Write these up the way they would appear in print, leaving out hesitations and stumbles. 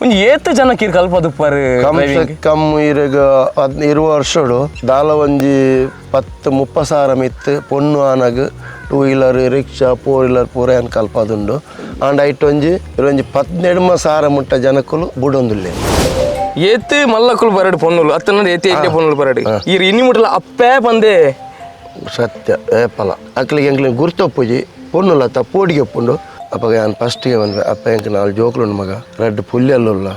ಒಂಜಿ ಏತ್ ಜನ ಕೀರ್ ಕಲ್ಪದುಪ್ಪಾರು? ಕಮ್ಸೆ ಕಮ್ ಇರಗ 20 ವರ್ಷಡು ದಾಲ ಒಂಜಿ 10-30 ಸಾವಿರ ಮಿತ್ತು ಪೊಣ್ಣು ಆನಗ್ two wheeler, rickshaw, four wheeler ಪೂರ ಏನ್ ಕಲ್ಪದುಂಡು. ಆಂಡ ಐಟ್ ಒಂಜಿ ಇರೊಂಜಿ 15 ಸಾವಿರ ಮುಟ್ಟ ಜನಕ್ಕುಲು ಬುಡೊಂದುಲ್ಲೆ. ಏತ್ ಮಲ್ಲಕುಲು ಬರಡು ಪೊಣ್ಣುಲು ಅತ್ತನ ಏತ್ ಎಡ್ಡೆ ಪೊಣ್ಣುಲು ಬರಡು ಈರ್ ಇನ್ನಿ ಮುಟ್ಟಲ ಅಪ್ಪೇ ಪಂದೆ. ಸತ್ಯ ಏಪಲ ಅಕ್ಲಿಗೆ ಎಂಕ್ಲಿಗೆ ಗುರ್ತೊಪ್ಪುಜಿ ಪೊಣ್ಣುಲತ್ತ ಪೋಡಿಗೆ ಒಪ್ಪುಂಡು. ಅಪ್ಪಗ ಯಾನ್ ಫಸ್ಟ್ಗೆ ಬಂದ್ವೆ ಅಪ್ಪ ಎಂಕ್ 4 ಜೋಕುಲುಂಡು ಮಗ, ರಡ್ಡ್ ಪುಲ್ಯಲ್ಲುಲ್ಲ.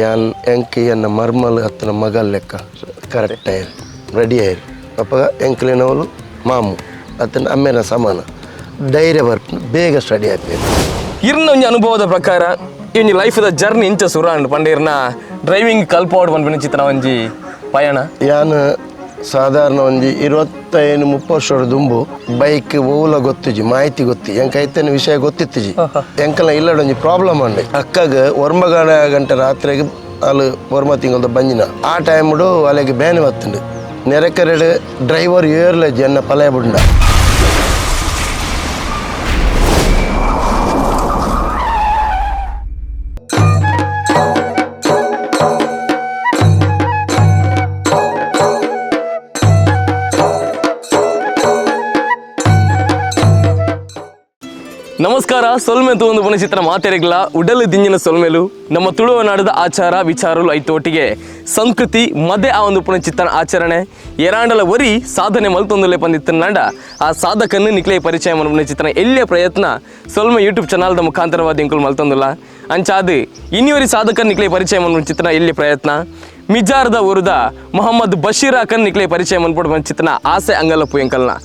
ಯಾನ್ ಎಂಕ್ ಎನ್ನ ಮರ್ಮಲ್ ಅತ್ತನ ಮಗಲ್ ಲೆಕ್ಕ ಕರೆಕ್ಟ್ ಆಯ್ರು ರೆಡಿ ಆಯ್ರು. ಅಪ್ಪಗ ಎಂಕ್ಲಿನವಳು ಮಾಮು ಅತ್ತನ ಅಮ್ಮೇನ ಸಮಾನ ಧೈರ್ಯ ಬರ್ಪುಂಡು, ಬೇಗ ಸ್ಟಡಿ ಆಪೇರು. ಇರ್ನ ಒಂಜಿ ಅನುಭವದ ಪ್ರಕಾರ ಈ ಒಂಜಿ ಲೈಫ್ದ ಜರ್ನಿ ಇಂಚ ಸುರಾಂಡ್ ಪಂಡ ಇರ್ನ ಡ್ರೈವಿಂಗ್ ಕಲ್ಪೋಡ್ ಪನ್ಪಿನ ಚಿತ್ರಣ ಒಂಜಿ ಪಯಣ. ಯಾನ್ ಸಾಧಾರಣ ಒಂಜಿ 25-30 ವರ್ಷದ ದುಂಬು ಬೈಕ್ ಓಲ ಗೊತ್ತಿಜಿ, ಮಾಹಿತಿ ಗೊತ್ತಿ, ಎಂಕ್ ಐತನ ವಿಷಯ ಗೊತ್ತಿತ್ತಿಜಿ. ಎಂಕಲ ಇಲ್ಲಡ ಒಂಜಿ ಪ್ರಾಬ್ಲಮ್ ಅಂಡೆ ಅಕ್ಕಗ್ 9 ಗಂಟೆ ರಾತ್ರಿಗೆ ಅಲ್ಲಿ 9 ತಿಂಗಳದ ಬಂಜಿನ ಆ ಟೈಮ್ಡು ಅಲ್ಲಿಗೆ ಬೇನೆ ಬತ್ತುಂಡು. ನೆರೆಕರೆಡು ಡ್ರೈವರ್ ಏರ್ಲೆಜ್ ಎನ್ನ ಪಲಯ ಬುಂಡ. ನಮಸ್ಕಾರ. ಸೊಲ್ಮೆ ತೂಂದು ಪುನ ಚಿತ್ರ ಮಾತೆರೆಗ್ಲ ಉಡಲು ದಿಂಜಿನ ಸೊಲ್ಮೆಲು. ನಮ್ಮ ತುಳುವ ನಾಡದ ಆಚಾರ ವಿಚಾರಲು ಐತೋಟಿಗೆ ಸಂಸ್ಕೃತಿ ಮದೆ ಆ ಒಂದು ಪುನ ಚಿತ್ರಣ ಆಚರಣೆ ಏರಾಂಡಲ ಒರಿ ಸಾಧನೆ ಮಲ್ತೊಂದುಲೆ ಪಂದಿತ್ತನಾಂಡ ಆ ಸಾಧಕನ್ನು ನಿಕ್ಲೆ ಪರಿಚಯ ಮನ್ಪುನ ಚಿತ್ರಣ ಎಲ್ಲಿಯ ಪ್ರಯತ್ನ ಸೊಲ್ಮೆ ಯೂಟ್ಯೂಬ್ ಚಾನಲ್ದ ಮುಖಾಂತರವಾದ ಇಂಕುಲು ಮಲ್ತೊಂದುಲ್ಲ. ಅಂಚಾದ್ ಇನ್ನಿವರಿ ಸಾಧಕನ್ ನಿಕ್ಲೆ ಪರಿಚಯ ಮನ್ಪುನ ಚಿತ್ರಣ ಎಲ್ಲಿ ಪ್ರಯತ್ನ ಮಿಜಾರದ ಊರುದ ಮೊಹಮ್ಮದ್ ಬಶೀರ್ ಅಕನ್ ನಿಕ್ಲೆ ಪರಿಚಯ ಮನ್ಪುಡು ಪಂದ್ ಚಿತ್ರಣ ಆಸೆ ಅಂಗಲಪ್ಪು ಎಂಕಲ್ನ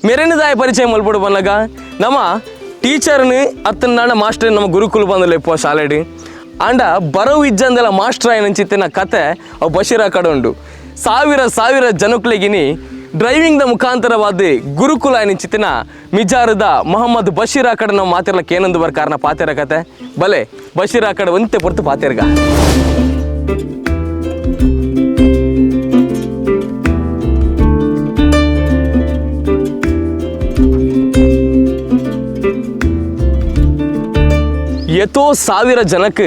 ಮೆರೆನದಾಯ ಪರಿಚಯ ಮಲ್ಪಡು ಬಂದಾಗ ನಮ್ಮ ಟೀಚರ್ನು ಅತ್ತನಾಡ ಮಾಸ್ಟರ್ ನಮ್ಮ ಗುರುಕುಲ ಬಂದಲ್ಲ ಇಪ್ಪ ಶಾಲೆಡ್ ಆಂಡ ಬರವು ಇಜ್ಜಂದೆಲ್ಲ ಮಾಸ್ಟರ್ ಆಯ್ನಂಚಿತ್ತಿನ ಕತೆ ಅವು ಬಶೀರ ಕಡೆ ಉಂಡು. ಸಾವಿರ ಸಾವಿರ ಜನಕ್ಲೆಗಿನಿ ಡ್ರೈವಿಂಗ್ದ ಮುಖಾಂತರವಾದ ಗುರುಕುಲ ಆಯ್ನಂಚಿತ್ತಿನ ಮಿಜಾರದ ಮೊಹಮ್ಮದ್ ಬಶೀರ್ ಕಡೆ ನಾವು ಮಾತಿರ್ಲಕ್ಕೆ ಏನಂದು ಬರ್ ಕಾರಣ ಪಾತೆರ ಕತೆ ಬಲೆ ಬಶೀರ್ ಕಡೆ ಒಂತೆ ಪೊರ್ತು ಪಾತೆರ್ಗ. ಎತೋ ಸಾವಿರ ಜನಕ್ಕೆ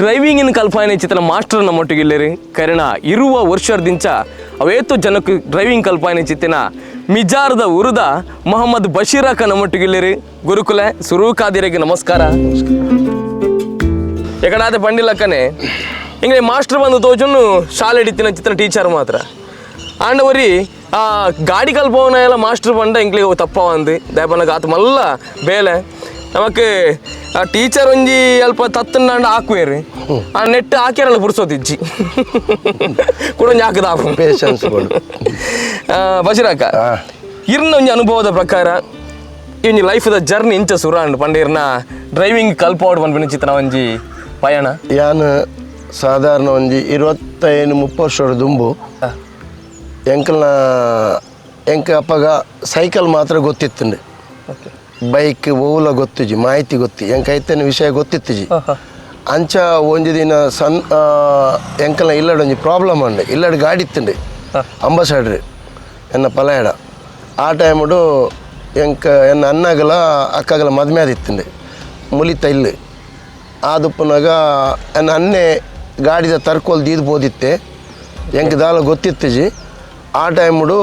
ಡ್ರೈವಿಂಗಿನ ಕಲ್ಪನೆ ಚಿತ್ರ ಮಾಸ್ಟರ್ ನಮ್ಮೊಟ್ಟಿಗೆ ಇಲ್ಲೇರಿ ಕರೆಣ ಇರುವ ವರ್ಷದಿಂಚ ಅವೇತೋ ಜನಕ್ಕೆ ಡ್ರೈವಿಂಗ್ ಕಲ್ಪನೆ ಚಿತ್ತಿನ ಮಿಜಾರದ ಉರುದ ಮೊಹಮ್ಮದ್ ಬಶೀರಕ ನಮ್ಮೊಟ್ಟಿಗೆ ಇಲ್ಲೇರಿ. ಗುರುಕುಲ ಸುರೂಕಾದಿರಿಗೆ ನಮಸ್ಕಾರ. ಎಕಡಾದ ಪಂಡಿಲಕ್ಕನೆ ಹಿಂಗೆ ಮಾಸ್ಟರ್ ಬಂದು ತೋಜುನು ಶಾಲೆ ಹಿಡಿತಿನ ಚಿತ್ರ ಟೀಚರ್ ಮಾತ್ರ ಆಂಡ ಒರಿ ಆ ಗಾಡಿ ಕಲ್ಪವನ ಎಲ್ಲ ಮಾಸ್ಟರ್ ಬಂಡ ಇಂಕ್ಲಿಗೆ ತಪ್ಪ ಅಂದು ದಯಪನಗ ಆತ ಮಲ್ಲ ಬೇಲೆ ನಮಕ್ ಆ ಟೀಚರ್ ಒಂಜಿ ಅಲ್ಪ ತತ್ತಂಡ ಹಾಕುವೇರು ಆ ನೆಟ್ ಹಾಕ್ಯಾರಲ್ಲ ಪುರ್ಸೋತಿಜ್ಜಿ ಕೂಡ ಒಂಜಿ ಹಾಕದ ಹಾಕು ಪೇಷನ್ಸ್ ಬೋಡು. ಬಶೀರಕ್ಕ ಇರ್ನ ಒಂಜಿ ಅನುಭವದ ಪ್ರಕಾರ ಈ ಒಂಜಿ ಲೈಫ್ದ ಜರ್ನಿ ಇಂಚ ಸುರಾಂಡ್ ಪಂಡ ಇರ್ನ ಡ್ರೈವಿಂಗ್ ಕಲ್ಪೋಡ್ ಪನ್ಪಿನ ಚಿತ್ರಣ ಒಂಜಿ ಪಯಣ. ಯಾನ್ ಸಾಧಾರಣ ಒಂಜಿ 25-30 ವರ್ಷದ ದುಂಬು ಎಂಕಲ್ನ ಎಂಕ ಅಪ್ಪಗ ಸೈಕಲ್ ಮಾತ್ರ ಗೊತ್ತಿತ್ತುಂಡು, ಬೈಕ್ ಓಲ ಗೊತ್ತಿಜಿ, ಮಾಹಿತಿ ಗೊತ್ತಿ, ಎಂಕ್ ಐತನ ವಿಷಯ ಗೊತ್ತಿತ್ತಿಜಿ. ಅಂಚ ಒಂಜಿ ದಿನ ಸನ್ ಎಂಕಲ್ನ ಇಲ್ಲಡ ಒಂಜಿ ಪ್ರಾಬ್ಲಮ್ ಅಂಡೆ ಇಲ್ಲಡ ಗಾಡಿ ಇತ್ತುಂಡು ಅಂಬಾಸಡ್ರ್ ಎನ್ನ ಪಲಯಡ. ಆ ಟೈಮುಡು ಎಂಕ ಎನ್ನ ಅಣ್ಣಗಲ ಅಕ್ಕಗಲ ಮದ್ಮೆ ಆದಿತ್ತುಂಡು ಮುಲಿತ ಇಲ್ಲು. ಆದುಪ್ಪನಾಗ ಎನ್ನ ಅನ್ನೆ ಗಾಡಿದ ತರ್ಕೋಲ್ ದೀದ್ ಪೋದಿತ್ತೆ ಎಂಕ್ ದಾಲ ಗೊತ್ತಿತ್ತಿಜಿ. ಆ ಟೈಮುಡು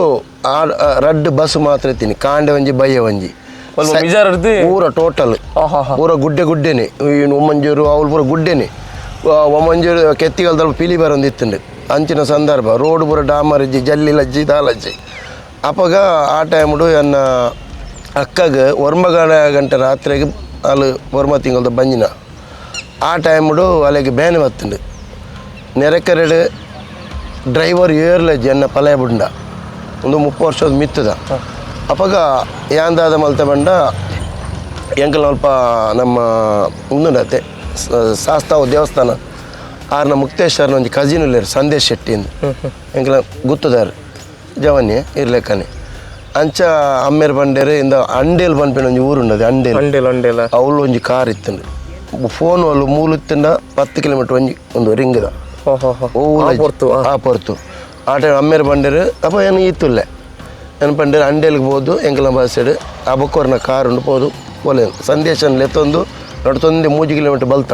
ಆ ರಡ್ಡ್ ಬಸ್ ಮಾತ್ರ ಇತ್ತೀನಿ, ಕಾಂಡೆ ಒಂಜಿ ಬಯ್ಯ ಒಂಜಿ ಪೂರ ಟೋಟಲ್ ಪೂರ ಗುಡ್ಡೆ ಗುಡ್ಡೆನೆ ಒಮ್ಮಂಜೂರು ಅವಳು ಪೂರ ಗುಡ್ಡೆನೆ ಒಮ್ಮಂಜೂರು ಕೆತ್ತಿಗಲ್ದಲ್ಪ ಪಿಲಿ ಬರೊಂದಿತ್ತುಂಡು. ಅಂಚಿನ ಸಂದರ್ಭ ರೋಡ್ ಪೂರ ಡಾಮರಜ್ಜಿ ಜಲ್ಲಿ ಲಜ್ಜಿ ದಾಲಜ್ಜಿ. ಅಪ್ಪಗ ಆ ಟೈಮುಡು ಎನ್ನ ಅಕ್ಕಗ್ 9 ಗಂಟೆ ರಾತ್ರಿಗೆ ಅಲ್ಲಿ 9 ತಿಂಗಳದ ಬಂಜಿನ ಆ ಟೈಮುಡು ಅಲ್ಲಿಗೆ ಬೇನೆ ಬತ್ತುಂಡು. ನೆರೆಕರೆಡು ಡ್ರೈವರ್ ಏರ್ಲೆಜ್ಜಿ ಎನ್ನ ಪಲಯ ಬುಂಡ ಒಂದು 30 ವರ್ಷದ ಮಿತ್ತದ. ಅಪ್ಪಗ ಯಾಂದಾದ ಮಲ್ತ ಬಂಡ ಎಂಕಲ್ ಅಲ್ಪ ನಮ್ಮ ಉಂದುಂಡತೆ ಶಾಸ್ತಾವು ದೇವಸ್ಥಾನ ಆರ್ನ ಮುಕ್ತೇಶ್ವರನ ಒಂಜಿ ಕಜಿನ್ ಉಲ್ಲೇರು ಸಂದೇಶ್ ಶೆಟ್ಟಿ ಇಂದು ಎಂಕಲ ಗುತ್ತದಾರ್ ಜವನ್ಯ ಇರ್ಲೆಕ್ಕನೆ. ಅಂಚ ಅಮ್ಮೇರ್ ಬಂಡೇರು ಇಂದ ಅಂಡೇಲ್ ಪನ್ಪಿನ ಒಂಜಿ ಊರುಂಡದೆ ಅಂಡೇಲ್ ಅಂಡೇಲ್ ಅಂಡೇಲ ಅವಳು ಒಂಜಿ ಕಾರ್ ಇತ್ತುಂಡು. ಫೋನ್ ಅಲ್ಲು ಮೂಲು ಇತ್ತಿಂದ 10 ಕಿಲೋಮೀಟರ್ ಒಂಜಿ ಒಂದು ರಿಂಗ್ದ ಆ ಪೊರ್ತು ಆ ಟೈಮ್ ಅಮ್ಮೇರ್ ಬಂಡೇರು. ಅಪ್ಪ ಏನು ಇತ್ತುಲ್ಲೆ ಏನು ಪಂಡೇರು ಅಂಡೇಲ್ಗೆ ಪೋದು ಎಂಕಲ ಬಸ್ಸೆಡ್ ಆ ಬೊಕ್ಕೋರ್ನ ಕಾರ್ ಉಂಡು ಪೋದು ಪೋಲೆ ಸಂದೇಶನ್ ಲೆತ್ತೊಂದು ನಡ್ತೊಂದು 3 ಕಿಲೋಮೀಟರ್ ಬಲ್ತ.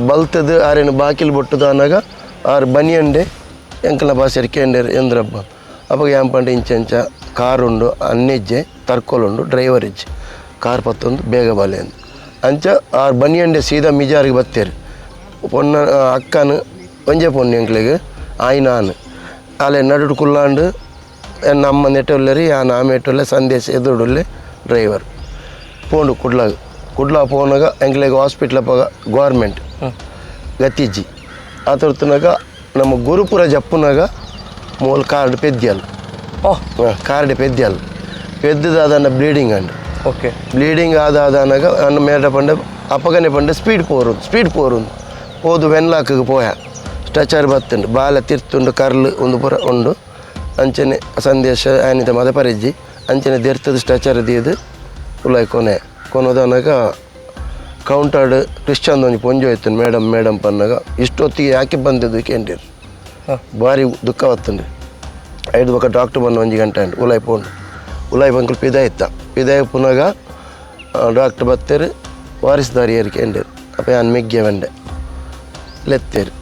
ಬಲ್ತದು ಆರೇನು ಬಾಕಿಲ್ ಬೊಟ್ಟುದು ಅನ್ನಾಗ ಆರು ಬನಿಯಂಡೆ ಎಂಕಲ್ನ ಭಾಷೆ ಕೇಂಡೇರು ಎಂದ್ರಬ್ಬ. ಅವಾಗ ಏನ್ ಪಂಡ ಇಂಚ ಇಂಚ ಕಾರ್ ಉಂಡು, ಅನ್ನೆಜ್ಜೆ ತರ್ಕೊಲುಂಡು, ಡ್ರೈವರ್ ಇಜ್ಜೆ, ಕಾರ್ ಪತ್ತೊಂದು ಬೇಗ ಬಾಲೆ ಅಂದ್. ಅಂಚ ಆರು ಬನಿಯಂಡೆ ಸೀದಾ ಮಿಜಾರಿಗೆ ಬತ್ತೇರು. ಪೊನ್ನ ಅಕ್ಕನು ಒಂಜೆ ಪೊನ್ನು ಎಂಕ್ಲೆಗ್ ಆಯ್ನಾನ್ ಅಲೆ ನಡುಡು ಕುಲ್ಲಾಂಡು ಎನ್ನ ಅಮ್ಮ ನೆಟ್ಟೊಲ್ಲೆರಿ ಯಾನ್ ಆಮೆ ಎಟ್ಟೊಲ್ಲೆ ಸಂದೇಶ ಎದುರುಡುಲ್ಲೆ ಡ್ರೈವರ್ ಪೋಂಡು ಕುಡ್ಲಾಗ. ಕುಡ್ಲ ಪೋನಾಗ ಎಂಕ್ಲೆಗ್ ಹಾಸ್ಪಿಟ್ಲ್ ಅಪ್ಪಗ ಗೌರ್ಮೆಂಟ್ ಗತಿಜ್ಜಿ. ಆತೊರ್ತುನಾಗ ನಮ್ಮ ಗುರುಪುರ ಜಪ್ಪುನಾಗ ಮೂಲ ಕಾರ್ಡ್ ಪೆದ್ಯಲ್. ಕಾರ್ಡ್ ಪೆದ್ಯಲ್ ಪೆದ್ದದಾದನ್ನ ಬ್ಲೀಡಿಂಗ್ ಅಂಡ್. ಓಕೆ. ಬ್ಲೀಡಿಂಗ್ ಆದಾದನಾಗ ಅನ್ನ ಮೇಡ ಪಂಡ ಅಪ್ಪಗನೆ ಪಂಡ ಸ್ಪೀಡ್ ಪೋರು ಸ್ಪೀಡ್ ಪೋರು ಪೋದು ವೆನ್ಲಾಕ್ಗೆ ಪೋಯ. ಸ್ಟ್ರೆಚರ್ ಬತ್ತುಂಡು, ಬಾಲ ತಿರ್ತುಂಡು, ಕರ್ಲು ಒಂದು ಪೂರ ಉಂಡು. ಅಂಚನೆ ಸಂದೇಶ ಆನಿದ ಮದ ಪರಿಜ್ಜಿ ಅಂಚನೆ ದೆರ್ತದ ಸ್ಟ್ರೆಚರ್ ದೀದು ಉಲಾಯ್ ಕೊನೆ ಕೊನೋದನಾಗ ಕೌಂಟರ್ಡ್ ಕ್ರಿಶ್ಚನ್ ಒಂಜಿ ಪೊಂಜೊ ಇತ್ತು. ಮೇಡಮ್ ಮೇಡಮ್ ಪನ್ನಾಗ ಇಷ್ಟೊತ್ತಿಗೆ ಯಾಕೆ ಬಂದಿದ್ದು ಕೇಂದಿರು. ಭಾರಿ ದುಃಖ ಬತ್ತುಂಡು. ಐದು ಬೊಕ ಡಾಕ್ಟ್ರ್ ಬಂದು ಒಂಜಿ ಗಂಟೆ ಅಂಡು ಉಲಾಯ್ ಪೋಂಡು. ಉಲಾಯ್ ಬಂಕುಲು ಪಿದಾಯಿ ಇತ್ತ. ಪಿದಾಯಿ ಪುನಗ ಡಾಕ್ಟ್ರ್ ಬತ್ತೇರು ವಾರಿಸ್ದಾರಿ ಏರಿಕೆ ಎಂಡೇರು. ಅಪ್ಪ ಯಾನ್ ಮೆಗ್ಗೆ ಬಂಡೆ ಲೆತ್ತೇರು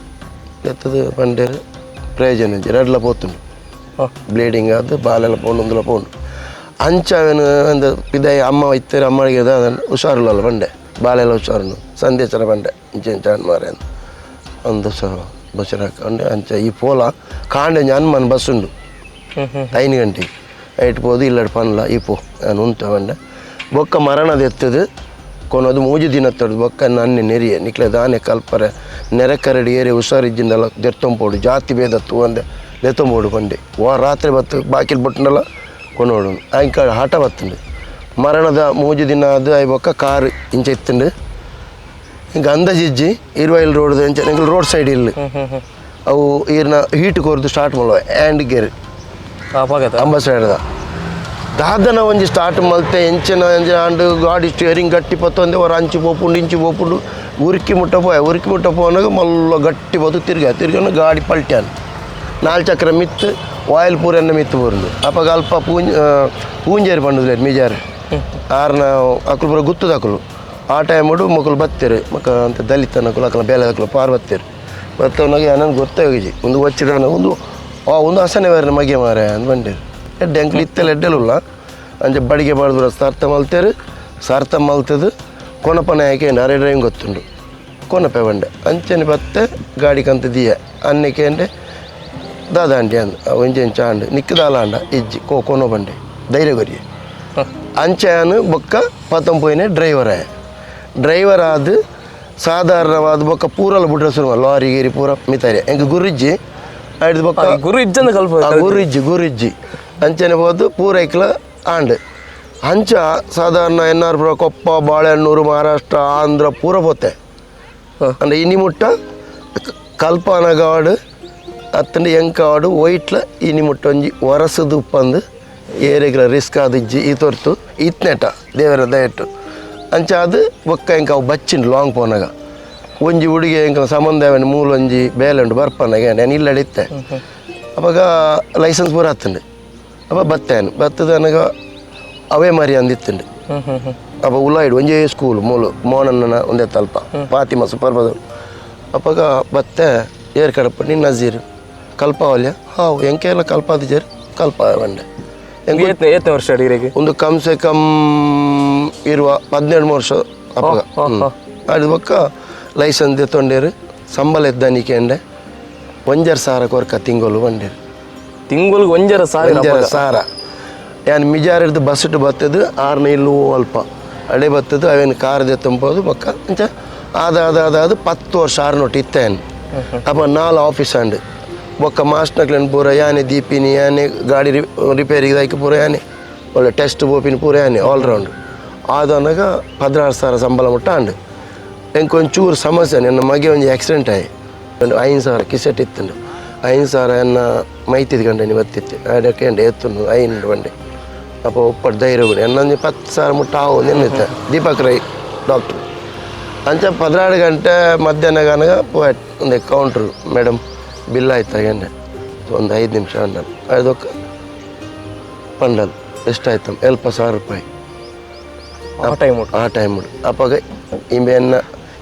ಲೆತ್ತದು ಬಂಡೇರು ಪ್ರಯೋಜನ ಇಜ್ಜಿ ರಡ್ಲ ಪೋತುಂಡು. ಬ್ಲೀಡಿಂಗ್ ಆದ್ ಬಾಲೆಲ್ಲ ಪೋಂಡು ಉಂದುಲ ಪೋಂಡು. ಅಂಚ ಅವೇನು ಅಂದ ಪಿದಾಯಿ ಅಮ್ಮ ಇತ್ತೇರು ಅಮ್ಮಳಿಗೆ ಅದನ್ನು ಹುಷಾರುಲ್ಲಲ್ಲ ಬಂಡೆ ಬಾಲೆಲ್ಲ ಹುಷಾರುಂಡು ಸಂದೇಶರ ಬಂಡೆ ಇಂಚ ಇಂಚ ಮಾರೆ ಅಂದು ಸಹ ಬಸ್ಸರ್ ಹಾಕೊಂಡು ಅಂಚ ಈ ಪೋಲ ಕಾಂಡೆ ಒಂಜಿ ಹನುಮಾನ್ ಬಸ್ ಉಂಡು 5 ಗಂಟೆಗೆ ಐಟ್ ಪೋದು ಇಲ್ಲಡ್ ಪನ್ಲ ಈ ಪೋ ನಾನು ಉಂತ ಬಂಡೆ. ಬೊಕ್ಕ ಮರಣದ ಎತ್ತದು ಕೊನೊದು ಮೂಜಿ ದಿನ ತಡ್ದು ಬೊಕ್ಕ ನನ್ನೆ ನೆರಿಯೆ ನಿಕ್ಲೆ ದಾನೆ ಕಲ್ಪರೆ ನೆರೆಕರಡಿ ಏರಿ ಹುಷಾರಿಜ್ಜಿಂದಲ್ಲ ದೆರ್ತೊಂಪೋಡು ಜಾತಿ ಭೇದ ತೂವಂದೆ ದೆತ್ತೊಂಬೋಡು ಪಂಡೆ. ವಾ ರಾತ್ರಿ ಬತ್ತು ಬಾಕಿಲ್ ಬೊಟ್ಟುಂಡಲ ಕೊನೋಡು ಆಂಕ ಹಠ ಬತ್ತುಂಡು. ಮರಣದ ಮೂಜಿ ದಿನ ಅದು ಆಯ್ ಬೊಕ್ಕ ಕಾರ್ ಇಂಚ ಇತ್ತುಂಡು. ಇಂಕ ಅಂದಾಜಿಜ್ಜಿ ಇರುವೈಲ್ ರೋಡ್ ಇಂಚ ಎಂಕಲ್ ರೋಡ್ ಸೈಡ್ ಇಲ್ಲ ಅವು ಈರ್ನ ಹೀಟ್ ಕೊರ್ದು ಸ್ಟಾರ್ಟ್ ಮಲ್ವ ಆ್ಯಂಡ್ ಗೇರ್ ಅಂಬಾಸೈಡ್ದ ದಾದನ ಒಂಜಿ ಸ್ಟಾರ್ಟ್ ಮಲ್ತೆ ಎಂಚಿನ ಎಂಚಿನ ಆಂಡ್ ಗಾಡಿ ಸ್ಟೇರಿಂಗ್ ಗಟ್ಟಿ ಪತ್ತೊಂದೆ ಹೊರ ಅಂಚಿ ಪೋಪುಂಡು ಇಂಚಿ ಪೋಪುಂಡು ಉರುಕಿ ಮುಟ್ಟ ಪೋಯ. ಉರುಕಿ ಮುಟ್ಟ ಪೋನಾಗ ಮಲ್ಲ ಗಟ್ಟಿ ಪೋತು ತಿರ್ಗ ತಿರ್ಗನ ಗಾಡಿ ಪಲ್ಟ್ಯಾನ ನಾಲ್ ಚಕ್ರ ಮಿತ್ತು ಆಯಿಲ್ ಪೂರ ಎನ್ನ ಮಿತ್ತು ಬರುಂಡು. ಅಪಗ ಅಲ್ಪ ಪೂಂಜೇರಿ ಪಂಡುದಿಲ್ಲ ಮಿಜಾರು ಆರ್ನ ಅಕುಲು ಪೂರ ಗುತ್ತದಕುಲು. ಆ ಟೈಮುಡು ಮೊಕುಲು ಬತ್ತೇರು ಮಕ್ಕ ಅಂತ ದಲಿತನಕುಲು ಅಕಲ ಬೇಲೆದಕುಲು ಪಾರ್ ಬತ್ತೇರು ಬತ್ತವನಾಗ ಏನಂದು ಗೊತ್ತೇ ಹೋಗಿಜಿ ಒಂದು ವಚ್ಚಿದಾನ ಒಂದು ಆ ಒಂದು ಹಸನೆ ಬೇರೆ ಮಗೆ ಮಾರೆ ಅಂದ್ ಬಂಡೇರು. ಎಡ್ಡೆ ಅಂಕಲ್ ಇತ್ತೆಲ್ಲ ಎಡ್ಡೆಲುಲ್ಲ ಅಂಚೆ ಬಡಿಗೆ ಬಾಡ್ದು ಸಾರ್ಥ ಮಲ್ತೇರು ಸಾರ್ಥ ಮಲ್ತದು ಕೊನಪನ ಯಾಕೆ ಅರೆ ಡ್ರೈವಿಂಗ್ ಗೊತ್ತುಂಡು ಕೊನಪೆ ಬಂಡೆ ಅಂಚನೆ ಬತ್ತೆ ಗಾಡಿ ಕಂತ ದಿಯ ಅನ್ನಕ್ಕೆ ದಾದಾಂಡಿ ಅಂದ್ ಒಂಜಿ ಇಂಚ ಆಂಡ್ ನಿಕ್ಕದಾಲ ಅಂಡ ಇಜ್ಜಿ ಕೋ ಕೊನೊ ಬಂಡೆ ಧೈರ್ಯ ಕೊರಿಯೆ ಅಂಚೆನು ಬೊಕ್ಕ ಪತ್ತೊಂಪೋಯಿನೆ ಡ್ರೈವರ್ ಆಯ. ಡ್ರೈವರ್ ಆದ್ ಸಾಧಾರಣವಾದ ಬೊಕ್ಕ ಪೂರಲ ಬುಡ್ರ ಶುರು ಲಾರಿ ಗೀರಿ ಪೂರ ಮಿತಾರಿ ಎಂಕ್ ಗುರುಜ್ಜಿ ಐಡ್ದು ಬೊಕ್ಕ ಗುರು ಇಜ್ಜಂದ ಕಲ್ಪ ಗುರುಜ್ಜಿ ಗುರುಜ್ಜಿ ಅಂಚನೆ ಪೋದು ಪೂರೈಕ್ಲ ಆಂಡ್. ಅಂಚ ಸಾಧಾರಣ ಎನ್ ಆರ್ ಪುರ ಕೊಪ್ಪ ಬಾಳೆಹಣ್ಣೂರು ಮಹಾರಾಷ್ಟ್ರ ಆಂಧ್ರ ಪೂರ ಪೋತೆ. ಅಂದ್ರೆ ಇನಿ ಮುಟ್ಟ ಕಲ್ಪನಗಾಡು ಅತ್ತಂಡ ಎಂಕಾಡು ಒಯ್ಟ್ಲ ಇನಿ ಮುಟ್ಟ ಒಂಜಿ ವರಸದ ಉಪ್ಪಂದು ಏರೆಗ್ಲ ರಿಸ್ಕ್ ಆದಿಜ್ಜಿ ಈ ತೊರ್ತು ಇತ್ನೆಟ ದೇವರ ದಯಟ್ಟು. ಅಂಚ ಅದು ಬೊಕ್ಕ ಎಂಕ ಅವು ಬಚ್ಚಿಂಡು ಲಾಂಗ್ ಪೋನಾಗ ಒಂಜಿ ಹುಡುಗಿ ಎಂಕಲ ಸಂಬಂಧ ಮೂಲ ಒಂಜಿ ಬೇಲೆ ಉಂಡು ಬರ್ಪನಾಗ ನಾನು ಇಲ್ಲಡೆ ಇತ್ತೆ. ಅವಾಗ ಲೈಸೆನ್ಸ್ ಪೂರ ಆತುಂಡು. ಅಪ್ಪ ಬತ್ತೇನು ಬತ್ತದ ನನಗ ಅವೇ ಮರಿ ಅಂದಿತ್ತುಂಡು. ಅಪ್ಪ ಉಲಾಯ್ಡು ಒಂಜೇ ಸ್ಕೂಲ್ ಮೂಲು ಮೋನನ್ನ ಒಂದೇ ತಲ್ಪ ಫಾತಿಮಾ ಸೂಪರ್ ಬದಲು. ಅಪ್ಪಗ ಬತ್ತೆ ಏರ್ ಕಡಪ ನಿನ್ನ ನಜೀರ್ ಕಲ್ಪಾವಲ್ಯ ಹಾವು ಎಂಕೆಲ್ಲ ಕಲ್ಪಾದಿಜೇರ್ ಕಲ್ಪ ಬಂಡೆ. ಏತ್ನೇ ವರ್ಷ ಅಡಿಗೆ ಒಂದು ಕಮ್ ಸೆ ಕಮ್ ಇರುವ 17 ವರ್ಷ ಅಪ್ಪಗ. ಅದು ಬೊಕ್ಕ ಲೈಸೆನ್ಸ್ ತೊಂಡೇರು ಸಂಬಳ ಎದ್ದಾನಿಕೆ ಅಂಡೆ ಒಂಜರ್ ಸಾರ ಕೊರ್ಕ ತಿಂಗಳು ಬಂಡೇರು. ತಿಂಗಳಿಗೆ ಒಂಜರ ಸಾವಿರ? ಒಂಜರ ಸಾರ. ಯಾನ್ ಮಿಜಾರಿಡ್ದು ಬಸ್ ಇಟ್ಟು ಬತ್ತದು ಆರ್ನ ಇಲ್ಲು ಅಲ್ಪ ಅಡೆ ಬತ್ತದು ಅವೇನು ಕಾರ್ ತಂಬೋದು ಬೊಕ್ಕ ಅಂಚ ಆದ ಆದ ಆದ ಅದು 10 ವರ್ಷ ಆರ್ನೊಟ್ಟು ಇತ್ತೇನು. ಅಪ್ಪ ನಾಲ್ ಆಫೀಸ್ ಅಂಡ್ ಬೊಕ್ಕ ಮಾಸ್ಟ್ನಕ್ಲೆನ್ ಪೂರ ಯಾನೆ ದೀಪಿನಿ ಯಾನೆ ಗಾಡಿ ರಿಪೇರಿಗೆ ದಾಯ್ಕೆ ಪೂರ ಯಾನೆ ಒಳ್ಳೆ ಟೆಸ್ಟ್ ಬೋಪಿನಿ ಪೂರ ಯಾನೆ ಆಲ್ರೌಂಡ್ ಆದನಗ 16,000 ಸಂಬಳ ಮುಟ್ಟ ಅಂಡ್. ಎಂಕ್ ಒಂಚೂರು ಸಮಸ್ಯೆ ನನ್ನ ಮಗೆ ಒಂಜಿ ಆಕ್ಸಿಡೆಂಟ್ ಆಯಿ ಒಂದು 5,000 ಕಿಸೆಟ್ ಇತ್ತುಂಡು 5,000 ಎನ್ನ ಮೈತಿದ್ ಗಂಟೆ ಬತ್ತಿತ್ತು ಅದಕ್ಕೆ ಎತ್ತುಂಡು ಐನು ಬಂಡೆ. ಅಪ್ಪ ಒಪ್ಪಟ್ಟು ಧೈರ್ಯ ಬಿಡಿ ಎನ್ನೊಂದು 10,000 ಮುಟ್ಟ ಆವು ನಿನ್ನಿತ್ತ ದೀಪಕ್ ರೈ ಡಾಕ್ಟ್ರು. ಅಂಚ 12 ಗಂಟೆ ಮಧ್ಯಾಹ್ನ ಗನಗ ಒಂದು counter madam bill ಆಯ್ತು ಗಂಟೆ ಒಂದು 5 ನಿಮಿಷ ಅಂಡಲ್ ಅದಕ್ಕೆ ಪಂಡಲ್ ಎಷ್ಟಾಯ್ತು ಎಲ್ಪ ಸಾವಿರ ರೂಪಾಯಿ ಆ ಟೈಮ್ ಆ ಟೈಮ್ ಅಪ್ಪಾಗ ಇಂಬೆನ್ನ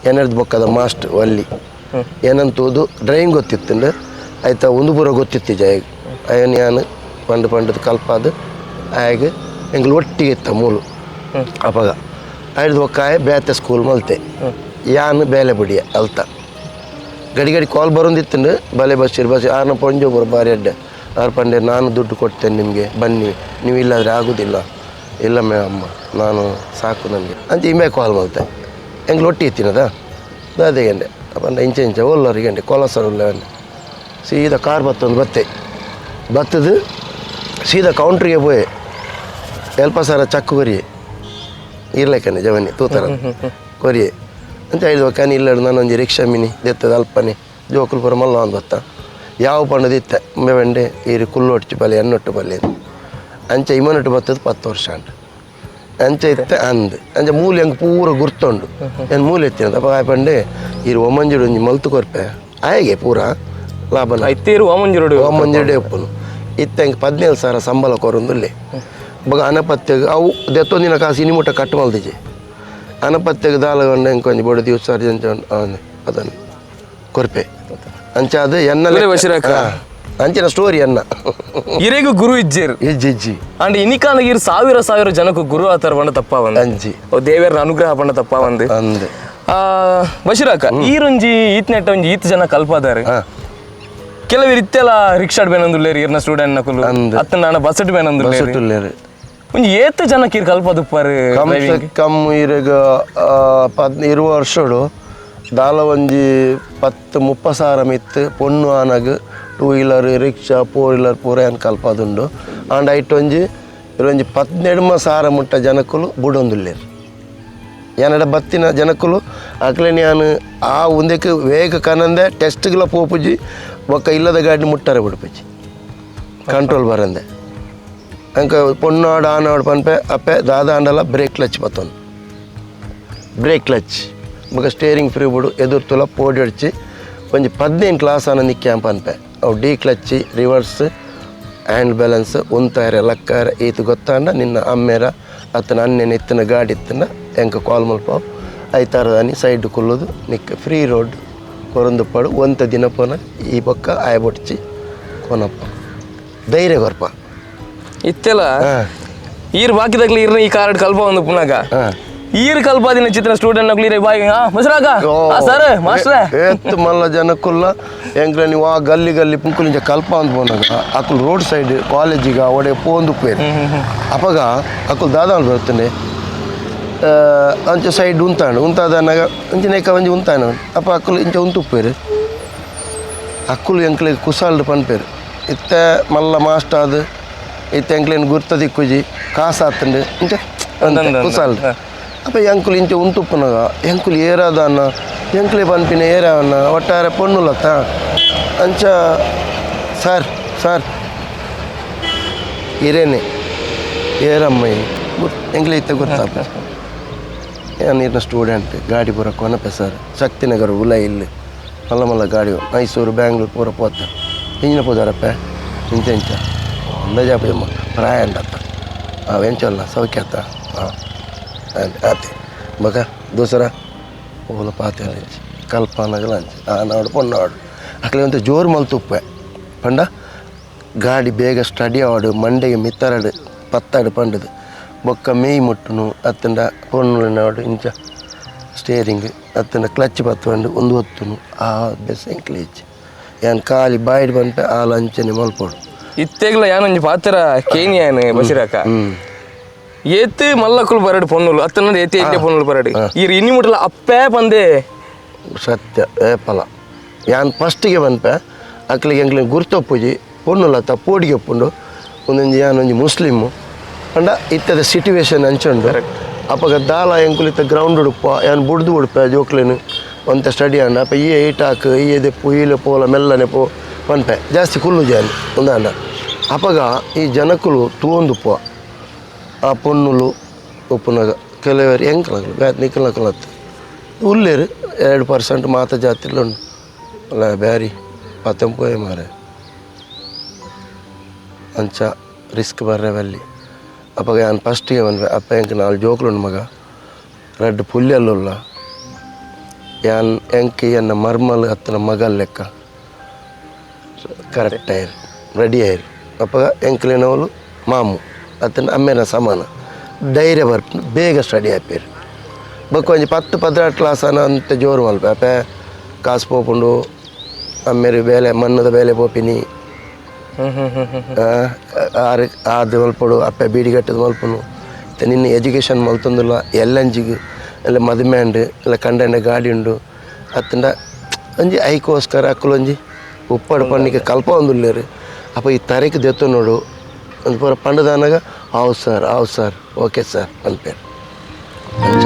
ಎನರ್ದು ಬೊಕ್ಕದ ಮಾಸ್ಟ್ ವಲ್ಲಿ ಏನಂತೋದು ಡ್ರೈವಿಂಗ್ ಗೊತ್ತಿತ್ತುಂಡು ಆಯ್ತಾ ಒಂದು ಪೂರ ಗೊತ್ತಿತ್ತು ಜಾಯಗ್ ಅಯ್ಯನ್ ಯಾನ್ ಪಂಡು ಪಂಡದ ಕಲ್ಪಾದು ಆಯಗ್ ಎಂಗ್ಲು ಒಟ್ಟಿಗೆ ಇತ್ತ ಮೂಲು ಅಪಗ ಐದು ಒಕ್ಕಾಯ ಬೇತೆ ಸ್ಕೂಲ್ ಮಲ್ತೆ ಯಾನ್ ಬೇಲೆ ಬುಡಿಯ ಅಲ್ತ ಗಡಿ ಗಡಿ ಕಾಲ್ ಬರೋಂದಿತ್ತುಂಡು ಬಲೆ ಬಸ್ಸಿರು ಬಸ್ ಆರ್ನ ಪೊಂಜೋ ಬರೋ ಬಾರಿ ಅಡ್ಡೆ ಆರು ಪಂಡೆ ನಾನು ದುಡ್ಡು ಕೊಡ್ತೇನೆ ನಿಮಗೆ ಬನ್ನಿ ನೀವು ಇಲ್ಲಾದರೆ ಆಗೋದಿಲ್ಲ ಇಲ್ಲ ಮೇ ಅಮ್ಮ ನಾನು ಸಾಕು ನನಗೆ ಅಂತ ಇಮ್ಮೆ ಕಾಲ್ ಮಲ್ತೆ ಎಂಗ್ಲು ಒಟ್ಟಿ ಇತ್ತಿನದ ದಾದೆ ಗಂಡೆ ಪಂಡ ಇಂಚೆ ಇಂಚೆ ಓಲ್ಲರಿಗೆ ಗಂಡೆ ಕೊಲಸರ್ ಉಲ್ಲ ಸೀದಾ ಕಾರ್ ಬತ್ತೊಂದು ಬತ್ತೆ ಬತ್ತದು ಸೀದಾ ಕೌಂಟ್ರಿಗೆ ಪೋಯೆ ಎಲ್ಪ ಸಾರ ಚಕ್ಕು ಕೊರಿಯೆ ಇರ್ಲೇಕನೆ ಜವನಿ ತೂತರ ಕೊರಿಯೆ ಅಂತ ಐದು ಒಕ್ಕಾನಿ ಇಲ್ಲ ನಾನೊಂಜಿ ರಿಕ್ಷಾ ಮಿನಿ ದೆತ್ತದ ಅಲ್ಪನೆ ಜೋಕುಲು ಪೂರ ಮಲ್ಲ ಒಂದು ಬತ್ತ ಯಾವ ಪಂಡದಿತ್ತ ಬೆಂಡೆ ಈರು ಕುಲ್ಲೊಟ್ಟು ಬಲೆ ಎನ್ನೊಟ್ಟು ಬಲ್ಲೆ ಅಂಚೆ ಇಮನೊಟ್ಟು ಬತ್ತದ 10 ವರ್ಷ ಅಂಟ ಅಂಚೆ ಇತ್ತ ಅಂದ್ ಅಂಚೆ ಮೂಲೆ ಹಂಗೆ ಪೂರ ಗುರ್ತುಂಡು ಏನು ಮೂಲೆ ಎತ್ತಿನ ಅಪ್ಪ ಆಯ್ ಪಂಡೆ ಈರು ಒಮ್ಮಂಜಿಡು ಒಂಜಿ ಮಲ್ತು ಕೊರ್ಪೆ ಆಯಗೆ ಪೂರ ಲಾಭ ಇತ್ತೇರು ವಾಮಂಜಿರೋಡು ಒಮ್ಮಂಜಿಡೆ ಉಪ್ಪುನು ಇತ್ತ ಹಿಂಗೆ 17 ಸಾವಿರ ಸಂಬಳ ಕೊರೊಂದುಲ್ಲೆ ಬೊಕ ಅನಪತ್ಯಗ್ ಅವು ದೆತ್ತೊಂದಿನ ಕಾಸು ಇನಿ ಮುಟ್ಟ ಕಟ್ ಮಲ್ದಿಜೆ ಅನಪತ್ಯಗ್ ದಾಲ ಗಂಡ ಇಂಕೊಂಜಿ ಒಂಜಿ ಬೊಡ ದಿವಸ ಅದನ್ನು ಕೊರ್ಪೆ ಅಂಚ ಅದು ಎನ್ನ ಅದೇ ಬಶೀರಕ್ಕ. ಅಂಚಿನ ಸ್ಟೋರಿ ಎನ್ನ ಇರೆಗೂ ಗುರು ಇಜ್ಜೇರು ಇಜ್ಜಿ ಇಜ್ಜಿ ಅಂಡ್ ಇನಿಕಾನಗಿರ್ ಸಾವಿರ ಸಾವಿರ ಜನಕ್ಕೂ ಗುರು ಆತರ ಬಣ್ಣ ತಪ್ಪ ಬಂದ ಅಂಜಿ ದೇವರ ಅನುಗ್ರಹ ಬಣ್ಣ ತಪ್ಪ ಬಂದು ಅಂದ್ ಬಶೀರಕ್ಕ ಈರೊಂಜಿ ಈತ್ನೆಟ್ಟ ಒಂಜಿ ಈತ್ ಜನ ಕಲ್ಪದಾರೆ ಕೆಲವರು ಇತ್ತೆಲ್ಲ ರಿಕ್ಷಾಡ್ ಬೇನಂದುಲ್ಲೇರು ಇರ್ನ ಸ್ಟೂಡೆಂಟ್ ನಕುಲು ಅಂದ್. ಅತ್ತ ನಾನ ಬಸ್ ಬೇನಂದುಲ್ಲೇರು ಬಸ್ಸುಟ್ಟುಲ್ಲೇರು ಒಂಜಿ ಏತ್ ಜನ ಕೀರ್ ಕಲ್ಪದುಪ್ಪಾರು ಕಮ್ ಸೆ ಕಮ್ ಇರೆಗ್ 20 ವರ್ಷಡು ದಾಲ ಒಂಜಿ 10-30 ಸಾವಿರ ಮಿತ್ತು ಪೊಣ್ಣು ಆನಗ್ 2 wheeler rickshaw 4 wheeler ಪೂರ ಏನ್ ಕಲ್ಪದುಂಡು ಆಂಡ ಐಟ್ ಒಂಜಿ ಇರೊಂಜಿ 12 ಸಾವಿರ ಮುಟ್ಟ ಜನಕ್ಕುಲು ಬುಡೊಂದುಲ್ಲೇರು ಏನಡ ಬತ್ತಿನ ಜನಕ್ಕುಲು ಅಕ್ಲೆ ನಾನು ಆ ಒಂದಕ್ಕೆ ವೇಗ ಕನಂದೆ ಟೆಸ್ಟ್ಗಳ ಪೋಪುಜಿ ಬೊಕ್ಕ ಇಲ್ಲದ ಗಾಡಿ ಮುಟ್ಟಾರೆ ಬಿಡ್ಪುಜಿ ಕಂಟ್ರೋಲ್ ಬರಂದೆ ಅಂಕ ಪೊಣ್ಣಾಡು ಆನಾಡು ಪನ್ಪೆ ಅಪ್ಪೆ ದಾದ ಆಂಡಲ ಬ್ರೇಕ್ ಕ್ಲಚ್ ಬತ್ತೊಂದು ಬ್ರೇಕ್ ಕ್ಲಚ್ ಬೊಕ ಸ್ಟೇರಿಂಗ್ ಫ್ರೀ ಬಿಡು ಎದುರ್ತುಲ ಪೋಡಿ ಅಡ್ಚಿ ಒಂಜಿ 15 ಕ್ಲಾಸ್ ಆನ ನಿಕ್ಯಾಂಪ ಪನ್ಪೆ ಅವು D clutch reverse hand balance ಉಂತಾರೆ ಲಕ್ಕಾರೆ ಈತ ಗೊತ್ತಾಂಡ ನಿನ್ನ ಅಮ್ಮೇರ ಅತ್ತನ ಅಣ್ಣನ ಇತ್ತನ ಗಾಡಿ ಇತ್ತನ ಎಂಕ ಕಾಲ್ ಮಲ್ಪಾವ್ ಐತಾರದಾನಿ ಸೈಡ್ ಕುಲ್ಲುದು ನಿಕ್ಕ ಫ್ರೀ ರೋಡ್ ಕೊರಂದುಪ್ಪಾಡು ಒಂತ ದಿನ ಪೋನ ಈ ಬೊಕ್ಕ ಆಯಬೊಡ್ಚಿ ಕೊನಪ್ಪ ಧೈರ್ಯ ಕೊರ್ಪ ಇತ್ತೆಲ್ಲ ಈರ್ ಬಾಕಿದಾಗ್ಲಿ ಈರ್ನ ಈ ಕಾರ್ಡ್ ಕಲ್ಪ ಒಂದು ಪುನಗ ಈರ್ ಕಲ್ಪಾದಿನ ಚಿತ್ರ ಸ್ಟೂಡೆಂಟ್ ನಕ್ಲಿ ಇರೆ ಬಾಯಿ ಆ ಮಸರಾಗ ಆ ಸರ್ ಮಾಸ್ಟ್ರೆ ಏತ್ ಮಲ್ಲ ಜನಕ್ಕುಲ್ಲ ಎಂಕ್ಲ ನೀವು ಆ ಗಲ್ಲಿ ಗಲ್ಲಿ ಪುಂಕುಲಿಂಚ ಕಲ್ಪ ಅಂತ ಪೋನಾಗ ಅಕುಲು ರೋಡ್ ಸೈಡ್ ಕಾಲೇಜಿಗ ಒಡೆ ಪೋಂದು ಪೋಯ್ ಅಪಗ ಅಕುಲು ದಾದ ಬರ್ತನೆ ಅಂಚೆ ಸೈಡ್ ಉಂತಾಂಡು ಉಂತಾದನಾಗ ಅಂಚನೆ ಒಂಜಿ ಉಂತಾನ ಅಪ್ಪ ಅಕ್ಕುಲು ಇಂಚ ಉಂತುಪ್ಪೇರು ಅಕ್ಕುಲು ಎಂಕ್ಲೆಗ್ ಕುಸಾಲ್ಡ್ ಪನ್ಪೇರು ಇತ್ತ ಮಲ್ಲ ಮಾಸ್ಟ್ ಆದ್ ಇತ್ತ ಎಂಕ್ಲೇನ್ ಗುರ್ತ ದಿಕ್ಕುಜಿ ಕಾಸಾತುಂಡು ಇಂಚ ಅಂದಂದು. ಕುಸಾಲ್ಡ್ ಅಪ್ಪ ಎಂಕುಲು ಇಂಚ ಉಂತುಪ್ಪುನಗ ಎಂಕುಲು ಏರಾದನ್ನ ಎಂಕ್ಲೆ ಪನ್ಪಿನ ಏರಾವನ್ನ ಒಟ್ಟಾರೆ ಪೊಣ್ಣುಲತ್ತ ಅಂಚ ಸರ್ ಸರ್ ಇರೇನೆ ಏರಮ್ಮಯ್ಯ ಎಂಕ್ಲೆ ಇತ್ತ ಗೊತ್ತಾಪ ನಾನು ಇರ್ನ ಸ್ಟೂಡೆಂಟ್ ಗಾಡಿ ಪೂರ ಕೊನಪೆ ಸರ್ ಶಕ್ತಿನಗರ ಉಲ ಇಲ್ಲಿ ಮಲ್ಲ ಮಲ್ಲ ಗಾಡಿ ಮೈಸೂರು ಬ್ಯಾಂಗ್ಳೂರು ಪೂರ ಪೋತ ಇಂಜಿನ ಪೋದಾರಪ್ಪ ಇಂಚ ಇಂಚ ಅಂದಾಜಾಪ ಪ್ರಾಯ ಅಂಡತ್ತ ಹಾಂ ಎಂಚಲ್ಲ ಸೌಖ್ಯ ಆತ ಹಾಂ ಆತೆ ಮಗ ದೂಸರ ಓಲ ಪಾತೆ ಅಂಚಿ ಕಲ್ಪನಗಲ ಅಂಚಿ ಆ ನಾಡು ಪೊನ್ನಾಡು ಅಕಲೆ ಅಂತ ಜೋರು ಮಲ್ತುಪ್ಪೆ ಪಂಡ ಗಾಡಿ ಬೇಗ ಸ್ಟಡಿ ಆಡು ಮಂಡೆಗೆ ಮಿತ್ತರಡು ಪತ್ತಾಡು ಪಂಡದು ಬೊಕ್ಕ ಮೇಯ್ ಮುಟ್ಟುನು ಅತ್ತಂಡ ಪೊಣ್ಣುನಾಡು ಇಂಚ ಸ್ಟೇರಿಂಗ್ ಅತ್ತಂಡ ಕ್ಲಚ್ ಪತ್ತುಂಡು ಒಂದು ಹೊತ್ತುನು ಆ ಬೆಸ್ ಎಂಕ್ಲೇಜ್ ಏನ್ ಖಾಲಿ ಬಾಯಿಡ್ ಬಂಪೆ ಆಲ ಅಂಚನೆ ಮಲ್ಪೋಡು ಇತ್ತೆಗ್ಲ ಯಾನೊಂಜಿ ಪಾತ್ರ ಕೇನಿಯಾನ ಬಶೀರಕ್ಕ ಏತ್ ಮಲ್ಲಕ್ಕುಲು ಬರಡು ಪೊಣ್ಣುಲು ಅತ್ತನ ಏತೆ ಏತೆ ಪೊಣ್ಣುಲು ಬರಡು ಈರ್ ಇನ್ನಿ ಮುಟ್ಟಲ ಅಪ್ಪೇ ಪಂದೆ ಸತ್ಯ ಏಪಲ ಯಾನ್ ಫಸ್ಟಿಗೆ ಬಂಪೆ ಅಕ್ಲಿಗೆ ಎಂಕ್ಲಿಗೆ ಗುರ್ತೊಪ್ಪುಜಿ ಪೊಣ್ಣುಲತ್ತ ಪೋಡಿಗೆ ಒಪ್ಪುಂಡು ಒಂದೊಂಜಿ ಯಾನೊಂಜಿ ಮುಸ್ಲಿಮ್ಮು ಪಂಡ ಇತ್ತದ ಸಿಟುವೇಶನ್ ಅಂಚುಂಡು ಅಪಗ ದಾಲ ಎಂಕುಲಿತ್ತ ಗ್ರೌಂಡ್ ಉಡುಪ ಯಾನ್ ಬುಡ್ದು ಉಡುಪ ಜೋಕ್ಲೇನು ಒಂತ ಸ್ಟಡಿ ಅಂಡ ಅಪ್ಪ ಈ ಏಟ್ ಹಾಕು ಈ ಎದೆಪ್ಪು ಈಲೆ ಪೋಲ ಮೆಲ್ಲನೆ ಪೋ ಪನ್ಪೆ ಜಾಸ್ತಿ ಕುಲ್ಲು ಜಾನ್ ಒಂದಾಂಡ ಅಪಗ ಈ ಜನಕುಲು ತೂವೊಂದುಪ್ಪ ಆ ಪೊಣ್ಣುಲು ಉಪ್ಪುನಗ ಕೆಲವರು ಎಂಕ್ಲಗ್ಲು ಬ್ಯಾತ್ ನಿಕ್ಕಲಕ್ಕಲತ್ತು ಉಲ್ಲೇರು 2% ಮಾತ ಜಾತಿಲು ಉಂಡು ಅಲ್ಲ ಬ್ಯಾರಿ ಪತ್ತೆಂಪೋಯೆ ಮಾರೆ ಅಂಚ ರಿಸ್ಕ್ ಬರ್ರೆ ಬಲ್ಲಿ ಅಪ್ಪಗ ಯಾನ್ ಫಸ್ಟಿಗೆ ಬಂದ್ವೆ ಅಪ್ಪ ಎಂಕ್ ನಾಲ್ ಜೋಕ್ಲುಂಡು ಮಗ ರಡ್ಡ್ ಪುಲ್ಯಲ್ಲುಲ್ಲ ಯಾನ್ ಎಂಕ್ ಎನ್ನ ಮರ್ಮಲ್ ಅತ್ತನ ಮಗಲ್ ಲೆಕ್ಕ ಕರೆಕ್ಟ್ ಆಯ್ರು ರೆಡಿ ಆಯ್ರು. ಅಪ್ಪಗ ಎಂಕ್ಲೆನವಳು ಮಾಮು ಅತ್ತನ ಅಮ್ಮೇನ ಸಮಾನ ಧೈರ್ಯ ಬರ್ಪುಂಡು ಬೇಗ ಸ್ಟಡಿ ಆಪೇರು. ಬೊಕ್ಕ ಒಂಜಿ 10 12 ಕ್ಲಾಸ್ ಅನ ಅಂತ ಜೋರು ಮಲ್ಪ ಅಪ್ಪೆ ಕಾಸು ಪೋಪುಂಡು ಅಮ್ಮೇರು ಬೇಲೆ ಮಣ್ಣದ ಬೇಲೆ ಪೋಪಿನಿ ಆರು ಆದು ಮಲ್ಪಡು ಅಪ್ಪೆ ಬೀಡಿ ಕಟ್ಟದ ಮಲ್ಪುನು ನಿನ್ನ ಎಜುಕೇಷನ್ ಮಲ್ತೊಂದುಲ್ಲ ಎಲ್ಲಂಜಿಗ್ ಎಲ್ಲ ಮದುವೆ ಉಂಡು ಎಲ್ಲ ಕಂಡಂಡ ಗಾಡಿ ಉಂಡು ಅತ್ತಂಡ ಒಂಜಿ ಐಕೋಸ್ಕರ ಅಕ್ಕುಲೊಂಜಿ ಉಪ್ಪಡು ಪನ್ನಿಗೆ ಕಲ್ಪ ಒಂದುಲ್ಲೇರು. ಅಪ್ಪ ಈ ತರೆಕ್ ದೆತ್ತು ನೋಡು ಒಂದು ಪೂರ ಪಂಡದಾನಾಗ ಆವು ಸರ್ ಆವು sir okay sir ಪನ್ಪೇರು ಅಂಚ.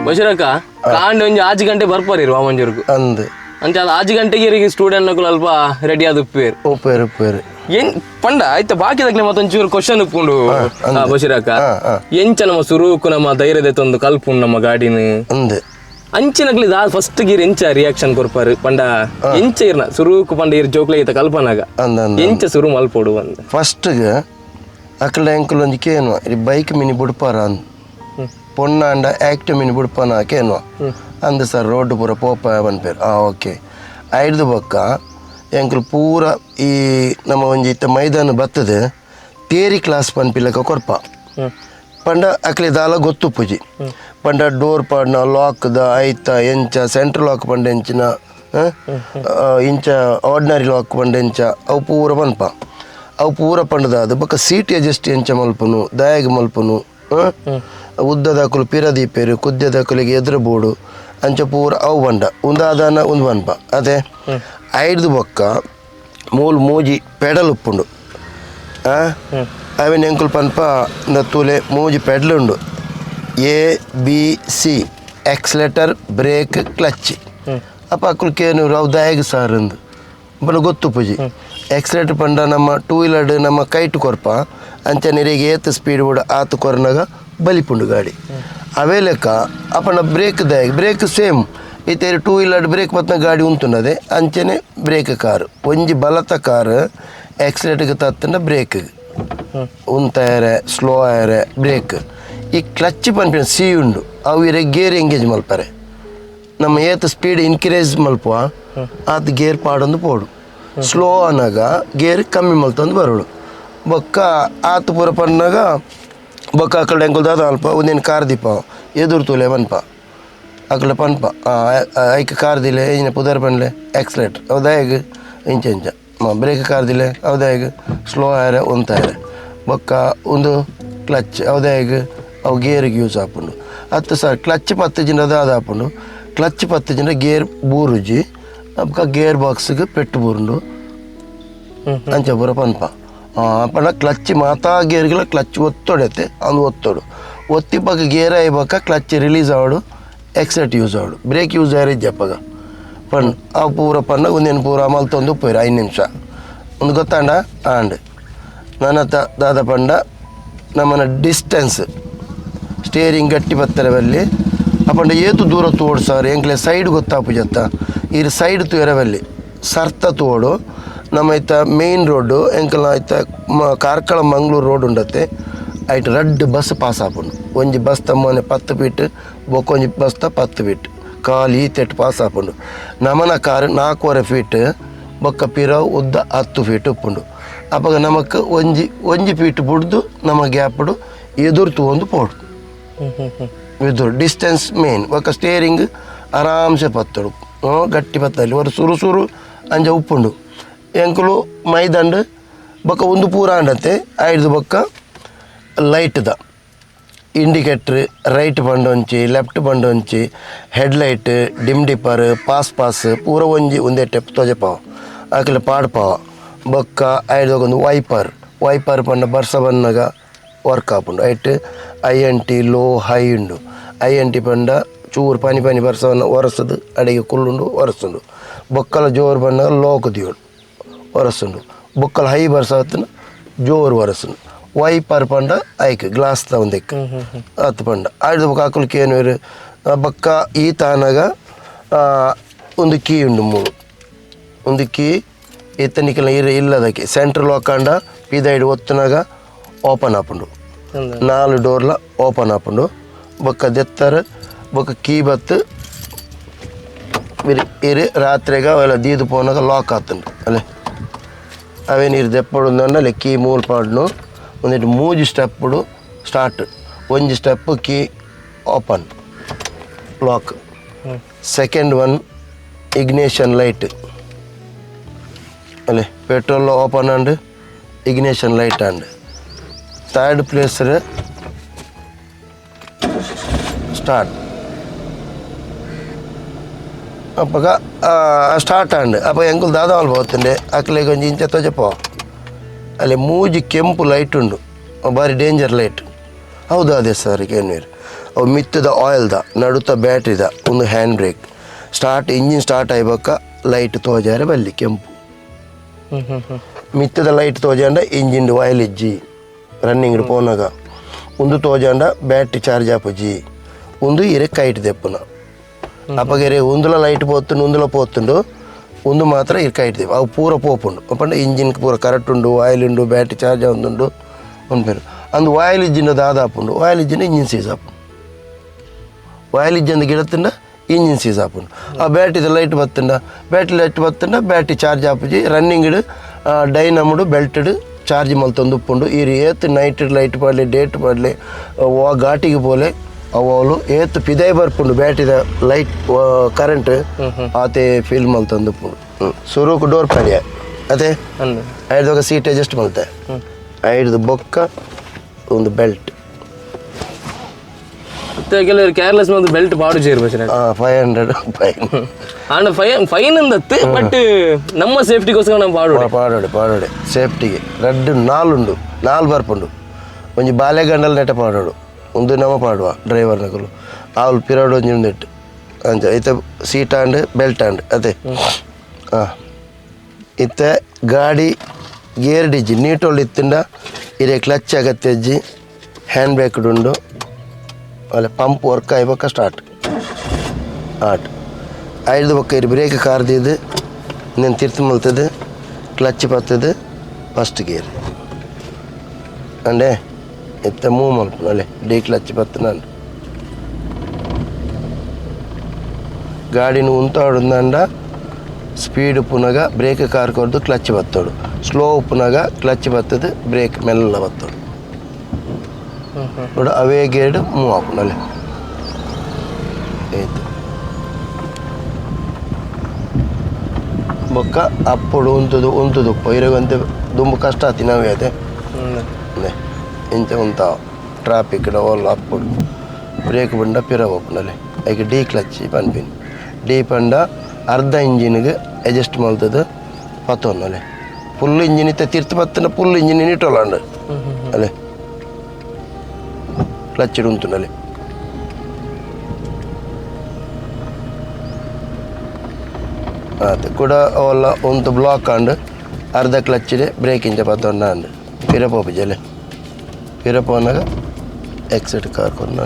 ಬಶೀರಕ್ಕ ಕಾಂಡ ಒಂಜಿ ಆಜಿ ಗಂಟೆ ಬರ್ಪಾರಿ ವಾಮಂಜೂರ್ಗು ಅಂದ್ ಅಂಚ ಅದು ಆಜಿ ಗಂಟೆಗೆ ಇರಿಗೆ ಸ್ಟೂಡೆಂಟ್ ನಕುಲು ಅಲ್ಪ ರೆಡಿ ಆದ್ ಉಪ್ಪೇರು. ಉಪ್ಪೇರು ಉಪ್ಪೇರು. ಏನ್ ಪಂಡ ಆಯ್ತ ಬಾಕಿದಾಗ್ಲೆ ಮತ್ತೊಂಚೂರು ಕ್ವಶನ್ ಉಪ್ಪುಂಡು ಬಶೀರಕ್ಕ. ಎಂಚ ನಮ್ಮ ಸುರುಕು ನಮ್ಮ ಧೈರ್ಯದ ತಂದು ಕಲ್ಪುಂಡು ನಮ್ಮ ಗಾಡಿನ ಅಂದ್ ಅಂಚಿನಕ್ಲಿ ದಾ ಫಸ್ಟ್ ಗೀರ್ ಎಂಚ ರಿಯಾಕ್ಷನ್ ಕೊರ್ಪಾರು ಪಂಡ ಎಂಚ ಇರ್ನ ಸುರುಕು ಪಂಡ ಇರ್ ಜೋಕ್ಲೆ ಈತ ಕಲ್ಪನಾಗ ಅಂದ ಅಂದ ಎಂಚ ಸುರು ಮಲ್ಪೊಡು ಅಂದ. ಫಸ್ಟ್ಗೆ ಅಕಲ ಎಂಕುಲು ಒಂಜಿ ಕೇನುವ ಈ ಬೈಕ್ ಮಿನಿ ಬುಡ್ಪಾರ ಅಂದ್ ಪೊಣ್ಣಾಂಡ ಆ್ಯಕ್ಟಿವ್ ಮಿನಿ ಬುಡ್ಪಾನ ಕೇನುವ ಅಂದ್ ಸರ್ ರೋಡ್ ಪೂರ ಪೋಪ ಪನ್ಪೇರು. ಓಕೆ ಐಡ್ದು ಬೊಕ್ಕ ಎಂಕುಲು ಪೂರ ಈ ನಮ್ಮ ಒಂಜಿ ಇತ್ತ ಮೈದಾನ ಬರ್ತದೆ ತೇರಿ ಕ್ಲಾಸ್ ಪನ್ಪಿಲಕ ಕೊರ್ಪ ಪಂಡ ಅಕ್ಲೆ ದಾಲ ಗೊತ್ತು ಪೂಜಿ ಪಂಡ ಡೋರ್ ಪಾಡ್ನ ಲಾಕ್ದ ಐತ ಎಂಚ ಸೆಂಟ್ರಲ್ ಲಾಕ್ ಪಂಡ ಎಂಚಿನ ಇಂಚ ಆರ್ಡಿನರಿ ಲಾಕ್ ಪಂಡ ಎಂಚ ಅವು ಪೂರ ಪನ್ಪ ಅವು ಪೂರ ಪಂಡದ ಅದು ಬೊಕ್ಕ ಸೀಟ್ ಅಡ್ಜಸ್ಟ್ ಎಂಚ ಮಲ್ಪುನು ದಾಯಗ್ ಮಲ್ಪುನು ಉದ್ದದಕುಲು ಪಿರ ದೀಪೇರು ಕುದ್ದದಕುಲಿಗೆ ಎದುರು ಬೋಡು ಅಂಚ ಪೂರ ಅವು ಬಂಡ ಉಂದಾದಾನ ಉಂದು ಪನ್ಪ ಅದೇ ಐಡ್ದು ಬೊಕ್ಕ ಮೂಲು ಮೂಜಿ ಪೆಡಲ್ ಉಪ್ಪುಂಡು ಅವಿನ ಎಂಕುಲು ಪನ್ಪ ಇಂದ ತೂಲೆ ಮೂಜಿ ಪೆಡ್ಲ್ ಉಂಡು A B C accelerator brake clutch. ಅಪ್ಪ ಅಕುಲು ಕೇನೂರು ಅವು ದಾಯಗ್ ಸಾರ್ ಅಂದು ಬಲ ಗೊತ್ತು ಪೂಜಿ ಎಕ್ಸಲೇಟರ್ ಪಂಡ ನಮ್ಮ ಟೂ ವೀಲರ್ ನಮ್ಮ ಕೈಟ್ ಕೊರ್ಪ ಅಂಚ ನೀರಿಗೆ ಏತ್ ಸ್ಪೀಡ್ ಕೂಡ ಆತು ಕೊರ್ನಾಗ ಬಲಿಪುಂಡು ಗಾಡಿ ಅವೇ ಲೆಕ್ಕ ಅಪ್ಪನ ಬ್ರೇಕ್ ದಾಯಗ್ ಬ್ರೇಕ್ ಸೇಮ್ ಇತ್ತೇರಿ two wheeler break ಪತ್ನ ಗಾಡಿ ಉಂತುಂಡದೆ ಅಂಚನೆ ಬ್ರೇಕ್ ಕಾರು ಒಂಜಿ ಬಲತ ಕಾರು ಎಕ್ಸಲೇಟರ್ಗೆ ತತ್ತಂಡ ಬ್ರೇಕ್ ಉಂತಾಯರೆ ಸ್ಲೋ ಆಯರೆ ಬ್ರೇಕ್ ಈ ಕ್ಲಚ್ ಪನ್ಪಿನ ಸಿ ಉಂಡು ಅವು ಇರೆ ಗೇರ್ ಎಂಗೇಜ್ ಮಲ್ಪರೆ ನಮ್ಮ ಏತ್ ಸ್ಪೀಡ್ ಇನ್ಕ್ರೀಸ್ ಮಲ್ಪುವ ಆತ್ ಗೇರ್ ಪಾಡೊಂದು ಪೋಡು ಸ್ಲೋ ಅನ್ನಾಗ ಗೇರ್ ಕಮ್ಮಿ ಮಲ್ತೊಂದು ಬರೋಡು ಬೊಕ್ಕ ಆತ್ ಪೂರ ಪನ್ನಾಗ ಬೊಕ್ಕ ಅಕಡೆ ಎಂಕುಲು ದಾದ ಅಲ್ಪ ಒಂದೇನು ಕಾರ್ ದೀಪ ಎದುರು ತೂಲೆ ಪನ್ಪ ಅಕಡೆ ಪನ್ಪ ಐಕ್ ಕಾರ್ ದಿಲೆ ಇಂಜಿನ ಪುದರ್ ಪನ್ಲೆ ಎಕ್ಸಲೇಟರ್ ಹೌದಾ ಇಂಚ ಇಂಚ ಬ್ರೇಕ್ ಕಾರ್ ದಿಲೆ ಹೌದಾ ಸ್ಲೋ ಆಯರೆ ಉಂತಾಯರೆ ಬೊಕ್ಕ ಒಂದು ಕ್ಲಚ್ ಹೌದಾ ಅವು ಗೇರ್ಗೆ ಯೂಸ್ ಆಪುಂಡು ಅತ್ತು ಸರ್ ಕ್ಲಚ್ ಪತ್ತು ಜಿನ ಅದು ಆಪುಂಡು ಕ್ಲಚ್ ಪತ್ತು ಜಿನ ಗೇರ್ ಬೂರುಜಿ ಬೊಕ್ಕ ಗೇರ್ ಬಾಕ್ಸ್ಗೆ ಪೆಟ್ಟು ಬೂರುಂಡು ಅಂಚ ಪೂರ ಪನ್ಪ ಪಂಡ ಕ್ಲಚ್ ಮಾತಾ ಗೇರ್ಗಳ ಕ್ಲಚ್ ಒತ್ತೊಡೆತ್ತೆ ಅಂದು ಒತ್ತೊಡು ಒತ್ತಿ ಪಕ್ಕ ಗೇರ್ ಆಯ್ಬಕ್ಕ ಕ್ಲಚ್ ರಿಲೀಸ್ ಆವಡು ಎಕ್ಸಲೇಟ್ ಯೂಸ್ ಆವಡು ಬ್ರೇಕ್ ಯೂಸ್ ಆಯ್ರೆ ಇಜ್ಜಪ್ಪಗ ಪಂಡ್ ಆ ಪೂರ ಪನ್ನ ಒಂದೇನು ಪೂರ ಮಲ್ತೊಂದು ಪೋಯಿರು 5 ನಿಮಿಷ ಒಂದು ಗೊತ್ತಾಂಡ ಆಂಡ್ ನನ್ನ ದಾದ ಪಂಡ ನಮ್ಮನ ಡಿಸ್ಟೆನ್ಸ್ ಸ್ಟೇರಿಂಗ್ ಗಟ್ಟಿ ಬತ್ತಾರೆ ಬಲ್ಲಿ ಅಪ್ಪಂಡ ಏತು ದೂರ ತೋಡು ಸರ್ ಎಂಕ್ಲೆ ಸೈಡ್ ಗೊತ್ತಾಪು ಜತ್ತ ಇರು ಸೈಡ್ ತೂಯರವಲ್ಲಿ ಸರ್ತ ತೋಡು ನಮ್ಮ ಐತ ಮೇನ್ ರೋಡು ಎಂಕಲ್ನ ಐತ ಕಾರ್ಕಳ ಮಂಗ್ಳೂರು ರೋಡ್ ಉಂಡತ್ತೆ ಐಟ್ ರಡ್ಡ್ ಬಸ್ ಪಾಸ್ ಆಪುಂಡು ಒಂಜಿ ಬಸ್ ತಮ್ಮನೆ 10 ಫೀಟ್ ಬೊಕ್ಕೊಂಜಿ ಬಸ್ ತ 10 ಫೀಟ್ ಕಾಲು ಈತೆಟ್ಟು ಪಾಸ್ ಆಪುಂಡು ನಮನ ಕಾರ್ 4.5 ಫೀಟ್ ಬೊಕ್ಕ ಪಿರ ಉದ್ದ 10 ಫೀಟ್ ಉಪ್ಪುಂಡು ಅಪಗ ನಮಕ್ ಒಂಜಿ ಒಂಜಿ ಫೀಟ್ ಬುಡ್ದು ನಮ್ಮ ಗ್ಯಾಪುಡು ಎದುರು ತೂವೊಂದು ಪೋಡು ಎದುರು ಡಿಸ್ಟೆನ್ಸ್ ಮೇನ್ ಬೊಕ್ಕ ಸ್ಟೇರಿಂಗ್ ಆರಾಮ್ಸೆ ಪತ್ತೊಡು ಗಟ್ಟಿ ಪತ್ತಲ್ಲಿ ಒಂದು ಸುರು ಸುರು ಅಂಚ ಉಪ್ಪುಂಡು ಎಂಕುಲು ಮೈದಂಡು ಬೊಕ್ಕ ಒಂದು ಪೂರ ಅಂಡತ್ತೆ ಐದು ಬೊಕ್ಕ ಲೈಟ್ದ ಇಂಡಿಕೇಟ್ರ್ ರೈಟ್ ಬಂಡೊಂಚಿ ಲೆಫ್ಟ್ ಬಂಡೊಂಚಿ headlight dim dipper pass pass ಪೂರ ಒಂಜಿ ಒಂದೇ ಟೆಪ್ ತೋಜಪಾವ ಆಕಲೆ ಪಾಡ್ಪಾವ ಬೊಕ್ಕ ಐದು ಒಂದು ವೈಪರ್ ವೈಪರ್ ಪಂಡ ಬರ್ಸ ಬನ್ನಗ ವರ್ಕ್ ಆಪುಂಡು ಐಟ್ I N T low high ಉಂಡು I N T ಪಂಡ ಚೂರು ಪನಿ ಪನಿ ಬರ್ಸವನ್ನ ಒರೆಸದು ಅಡಿಗೆ ಕುಲ್ಲುಂಡು ಒರೆಸುಂಡು ಬೊಕ್ಕಲ ಜೋರು ಬಣ್ಣಗ ಲೋಕ್ ದಿಯೋಡು ಒರೆಸುಂಡು ಬೊಕ್ಕಲ ಹೈ ಬರ್ಸವತ್ತಿನ ಜೋರು ಒರೆಸುಂಡು ವೈಪರ್ ಪಂಡ ಐಕ್ ಗ್ಲಾಸ್ ಒಂದೆಕ್ ಅತ್ತು ಪಂಡ ಆಯ್ದು ಬೊಕ್ಕ ಅಕುಲು ಏನು ಬೊಕ್ಕ ಈ ತಾನಗ ಒಂದು ಕೀ ಉಂಡು ಮೂರು ಒಂದು ಕೀ ಇತ್ತನಿಕಲ ಇರ ಇಲ್ಲದಕ್ಕೆ ಸೆಂಟ್ರಲ್ ಹಾಕೊಂಡ ಪಿದೈಡ್ ಒತ್ತುನಾಗ ಓಪನ್ ಆಪುಂಡು 4 ಡೋರ್ಲ ಓಪನ್ ಆಪುಂಡು ಬೊಕ್ಕ ದೆತ್ತರ ಬೊಕ ಕೀ ಬತ್ತು ಇರು ರಾತ್ರಿಗ ಅವೆಲ್ಲ ದೀದು ಪೋನಾಗ ಲಾಕ್ ಆತುಂಡು ಅಲ್ಲೇ ಅವೇ ನೀರು ದೆಪ್ಪಡು ಅಲ್ಲೇ ಕೀ ಮೂಲು ಪಾಡ್ನು ಒಂದಿಟ್ಟು ಮೂಜಿ ಸ್ಟೆಪ್ಪುಡು ಸ್ಟಾರ್ಟ್ ಒಂಜಿ step key open lock second one ignition light ಅಲ್ಲೇ petrol open and ignition light and third place start ಅಪ್ಪಗ start and ಅಪ್ಪ ಎಂಕುಲು ದಾದಾವಲ್ పోతుండే ಅಕ್ಲೆಗ್ ಒಂಜಿ ಇಂಚ ತೋಜಪೋ ಅಲ್ಲಿ ಮೂಜಿ ಕೆಂಪು ಲೈಟ್ ಉಂಡು ಬಾರಿ ಡೇಂಜರ್ ಲೈಟ್ ಹೌದು ಅದೇ ಸರ್ ಏನ್ವೇರು ಅವು ಮಿತ್ತದ ಆಯಿಲ್ದ ನಡುತ್ತ ಬ್ಯಾಟ್ರಿದ ಒಂದು hand brake start engine start ಆಯ್ಬಕ್ಕ light ತೋಜಾರೆ ಬಲ್ಲಿ ಕೆಂಪು ಮಿತ್ತದ ಲೈಟ್ ತೋಜಾಂಡ ಇಂಜಿನ್ ಆಯಿಲ್ ಇಜ್ಜಿ ರನ್ನಿಂಗ್ ಪೋನಾಗ ಒಂದು ತೋಜಾಂಡ ಬ್ಯಾಟ್ರಿ ಚಾರ್ಜ್ ಆಪುಜಿ ಒಂದು ಇರೆ ಕೈಟ್ ದೆಪ್ಪುನ ಅಪ್ಪಗೆರೆ ಒಂದುಲ ಲೈಟ್ ಪೋತುಂಡು ಒಂದುಲ ಪೋತುಂಡು ಒಂದು ಮಾತ್ರ ಇರ್ ಕೈಟ್ ದೆಪ್ಪ ಅವು ಪೂರ ಪೋಪುಂಡು ಅಪ್ಪಂಡ ಇಂಜಿನ್ ಪೂರ ಕರೆಕ್ಟ್ ಉಂಡು ಆಯಿಲ್ ಉಂಡು ಬ್ಯಾಟ್ರಿ ಚಾರ್ಜ್ ಆವೊಂದುಂಡು ಪನ್ಪೆರ್ ಅಂದು ಆಯಿಲ್ ಇಜ್ಜಿಂಡ ದಾದ ಆಪುಂಡು ಆಯಿಲ್ ಇಜ್ಜಿಂಡ ಇಂಜಿನ್ ಸೀಸ್ ಆಪುಂಡು ಆಯಿಲ್ ಇಜ್ಜಂದು ಗಿಡತ್ತುಂಡ ಇಂಜಿನ್ ಸೀಸ್ ಆಪುಂಡು ಆ ಬ್ಯಾಟ್ರಿದ ಲೈಟ್ ಬತ್ತುಂಡ ಬ್ಯಾಟ್ರಿ ಲೈಟ್ ಬತ್ತುಂಡ ಬ್ಯಾಟ್ರಿ ಚಾರ್ಜ್ ಆಪುಜಿ ರನ್ನಿಂಗ್ ಡೈನಮುಡು ಬೆಲ್ಟೆಡ್ ಚಾರ್ಜ್ ಮಲ್ತೊಂದು ಉಪ್ಪುಂಡು ಈರ್ ಏತ್ ನೈಟ್ ಲೈಟ್ ಪಾಡ್ಲೆ ಡೇಟ್ ಪಾಡ್ಲೆ ವಾ ಘಾಟಿಗೆ ಪೋಲೆ ಅವು ಅವ್ಲು ಏತ್ ಪಿದೈ ಬರ್ಪುಂಡು ಬ್ಯಾಟ್ರಿದ ಲೈಟ್ ಕರೆಂಟ್ ಆತೆ ಫೀಲ್ ಮಲ್ತೊಂದು ಉಪ್ಪುಂಡು ಸುರುಕು ಡೋರ್ ಪಾಡ್ಯ ಅದೇ ಐದು ಸೀಟ್ ಅಡ್ಜಸ್ಟ್ ಮಲ್ತೆ ಐದು ಬೊಕ್ಕ ಒಂದು ಬೆಲ್ಟ್ ಮತ್ತೆ ಕೆಲವರು ಕೇರ್ಲೆಸ್ ಒಂದು ಬೆಲ್ಟ್ ಪಾಡು ಚೇರು ಬಸ್ರ 500 ಫೈನ್ ಆಂಡ ಫೈನ್ ಫೈನ್ ಅಂದತ್ತು ಬಟ್ ನಮ್ಮ ಸೇಫ್ಟಿಗೋಸ್ಕರ ನಾವು ಪಾಡು ಪಾಡೋಡೆ ಪಾಡೋಡೆ ಸೇಫ್ಟಿಗೆ ರಡ್ಡು ನಾಲುಂಡು ನಾಲ್ ಬರ್ಪುಂಡು ಒಂಜಿ ಬಾಲೆಗಂಡಲ್ ನೆಟ ಪಾಡೋಡು ಒಂದು ನಮ ಪಾಡುವ ಡ್ರೈವರ್ ನಕಲು ಆವ್ಲು ಪಿರಡು ಒಂಜಿ ಉಂದಿಟ್ಟು ಅಂಚ ಇತ್ತೆ seat and belt and ಅದೇ ಹಾಂ ಇತ್ತೆ ಗಾಡಿ ಗೇರ್ ಡಿಜ್ಜಿ ನೀಟೋಳು ಇತ್ತಿಂಡ ಇರೆ ಕ್ಲಚ್ ಅಗತ್ಯಜ್ಜಿ ಹ್ಯಾಂಡ್ ಬ್ರೇಕ್ ಉಂಡು ಅಲ್ಲ ಪಂಪ್ ವರ್ಕ್ ಆಯ್ಬಕ್ಕ ಸ್ಟಾರ್ಟ್ ಆಟ್ ಐದು ಬೊಕ್ಕ ಇರು ಬ್ರೇಕ್ ಕಾರ್ದಿದ್ದು నేను ತಿರ್ತು ಮಲ್ತದೆ ಕ್ಲಚ್ ಪತ್ತದು ಫಸ್ಟ್ ಗೇರ್ ಅಂಡೆ ಇತ್ತ ಮೂವ್ ಮಲ್ಪುನು ಅಲ್ಲೇ ಡಿ ಕ್ಲಚ್ ಪತ್ತುನ ಗಾಡಿನ ಉಂತಾಡುಂದಂಡ ಸ್ಪೀಡ್ ಉಪ್ಪುನಾಗ ಬ್ರೇಕ್ ಕಾರ್ ಕೊರ್ದು ಕ್ಲಚ್ ಬತ್ತೋಡು ಸ್ಲೋ ಉಪ್ಪುನಾಗ ಕ್ಲಚ್ ಬತ್ತದು ಬ್ರೇಕ್ ಮೆಲ್ಲ ಬತ್ತೋಡು ನೋಡು ಅವೇ ಗೇರ್ಡ್ ಮೂವ್ ಆಪುಂಡು ಅಲ್ಲೇ ಆಯ್ತು ಬೊಕ್ಕ ಅಪ್ಪುಡು ಉಂತುದು ಉಂತುದು ಇರಗಂತೆ ದುಂಬು ಕಷ್ಟ ಆತಿ ನಾವೇ ಅದೇ ಇಂಚ ಉಂತಾವ ಟ್ರಾಫಿಕ್ ಓಲ್ ಅಪ್ಪುಡು ಬ್ರೇಕ್ ಬಂಡ ಪಿರ ಹೋಪುಂಡಲೆ ಐಕ್ ಡಿ ಕ್ಲಚ್ ಪನ್ಪಿನಿ ಡಿ ಪಂಡ ಅರ್ಧ ಇಂಜಿನ್ಗೆ ಅಡ್ಜಸ್ಟ್ ಮಲ್ತದು ಪತ್ತೊಂದಲೆ ಫುಲ್ ಇಂಜಿನ್ ಇತ್ತೆ ತಿರ್ತು ಪತ್ತನ ಫುಲ್ ಇಂಜಿನ್ ನೀಟೋಲಾಂಡ್ ಅಲೆ ಕ್ಲಚ್ ಉಂತುಂಡಲೆ ಆತು ಕೂಡ ಅವೆಲ್ಲ ಒಂದು ಬ್ಲಾಕ್ ಆಂಡ್ ಅರ್ಧ ಕ್ಲಚ್ಚಿಡೆ ಬ್ರೇಕ್ ಇಂಚ ಪತ್ತೊಂಡ ಅಂಡ್ ಪಿರ ಪೋಪುಜಲೆ ಪಿರ ಪೋನಾಗ ಎಕ್ಸಿಟ್ ಕಾರ್ ಕೊನ್ನ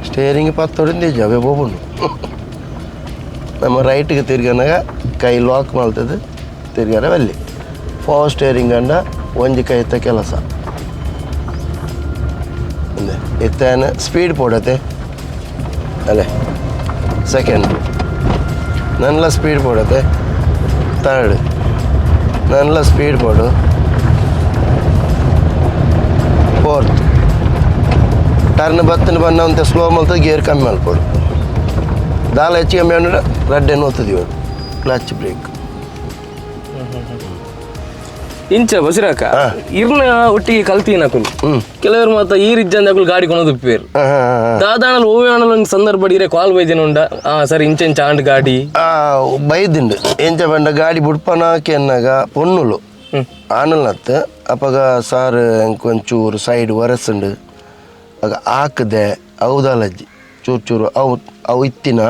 ಸ್ಟೇರಿಂಗ್ ಪತ್ತೊಡಿಂದ ಅವೇ ಪೋಪುಂಡು ನಮ್ಮ ರೈಟ್ಗೆ ತಿರ್ಗನಾಗ ಕೈ ಲಾಕ್ ಮಲ್ತದೆ ತಿರ್ಗಾರ ಬಲ್ಲಿ ಪವರ್ ಸ್ಟೇರಿಂಗ್ ಅಂಡ ಒಂಜಿ ಕೈತ ಕೆಲಸ ಇತ್ತೇನ ಸ್ಪೀಡ್ ಪೋಡತೆ ಅಲ್ಲೇ ಸೆಕೆಂಡ್ ನನ್ಲ ಸ್ಪೀಡ್ ಪೋಡತೆ ಥರ್ಡ್ ನನ್ಲ ಸ್ಪೀಡ್ ಪೋಡು ಫೋರ್ತ್ ಟರ್ನ್ ಬತ್ತನ ಬನ್ನ ಅಂತ ಸ್ಲೋ ಮಲ್ತದೆ ಗೇರ್ ಕಮ್ಮಿ ಮಲ್ಪೋಡು ದಾಲ ಹೆಚ್ಚು ಕಮ್ಮಿ ಅಂದ್ರೆ ರಡ್ಡೆ ನೋತದೆ ಇವರು ಕ್ಲಚ್ ಬ್ರೇಕ್ ಇಂಚ ಬಸಿರಾಕ ಇರ್ನ ಒಟ್ಟಿಗೆ ಕಲ್ತೀನ ಅಕುಲು ಕೆಲವರು ಮಾತ್ರ ಈ ರಿಜ್ಜಂದ ಅಕುಲು ಗಾಡಿ ಕೊನದು ಉಪ್ಪೇರು ದಾದಾಣಲ್ ಓವೆ ಆಣಲ್ ಒಂಜಿ ಸಂದರ್ಭ ಇರೆ ಕಾಲ್ ಬೈದಿನ ಉಂಡ ಆ ಸರಿ ಇಂಚ ಇಂಚ ಆಂಡ್ ಗಾಡಿ ಬೈದಿಂಡು ಎಂಚ ಪಂಡ ಗಾಡಿ ಬುಡ್ಪನಾಕೆ ಎನ್ನಾಗ ಪೊನ್ನುಲು ಆನಲ್ನತ್ತು ಅಪಗ ಸಾರ್ ಒಂಚೂರು ಸೈಡ್ ಒರೆಸುಂಡು ಆಗ ಆಕದೆ ಅವುದಲಜ್ಜಿ ಚೂರು ಚೂರು ಅವು ಅವು ಇತ್ತಿನ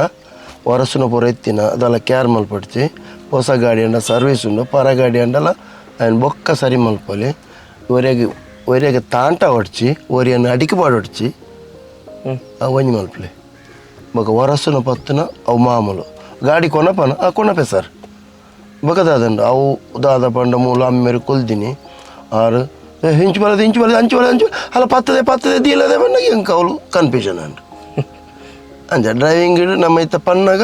ಒರಸುನ ಪೂರ ಇತ್ತಿನ ಅದೆಲ್ಲ ಕೇರ್ ಮಲ್ಪಡ್ಚಿ ಹೊಸ ಗಾಡಿ ಅಂಡ ಸರ್ವಿಸ್ ಉಂಡು ಪರ ಗಾಡಿ ಅಂಡಲ ఆయన ಬೊಕ್ಕ ಸರಿ ಮಲ್ಪೊಲಿ ಒರೆಗ್ ಒರೆಗ್ ತಾಂಟ ಒಡ್ಚಿ ಒರಿಯನ್ ಅಡಿಕೆ ಪಾಡೊಡ್ಚಿ ಅವು ಒಂಜಿ ಮಲ್ಪಲೆ ಬೊಕ ಒರಸುನ ಪತ್ತುನ ಅವು ಮಾಮೂಲು ಗಾಡಿ ಕೊನಪನ ಆ ಕೊನಪೆ ಸರ್ ಬೊಕ ದಾದಂಡು ಅವು ದಾದ ಪಂಡ ಮೂಲು ಅಮ್ಮೆರು ಕೊಲ್ದಿನಿ ಆರು ಇಂಚು ಬರೋದು ಇಂಚು ಬರೋದು ಅಂಚು ಬರೋದು ಅಂಚು ಅಲ್ಲ ಪತ್ತದೆ ಪತ್ತದೆ ದೀಲದೆ ಬಂದಾಗ ಎಂಕ ಅವಳು ಕನ್ಫ್ಯೂಷನ್ ಅಂಡು. ಅಂಚ ಡ್ರೈವಿಂಗ್ ನಮ್ಮ ಇತ್ತ ಪನ್ನಾಗ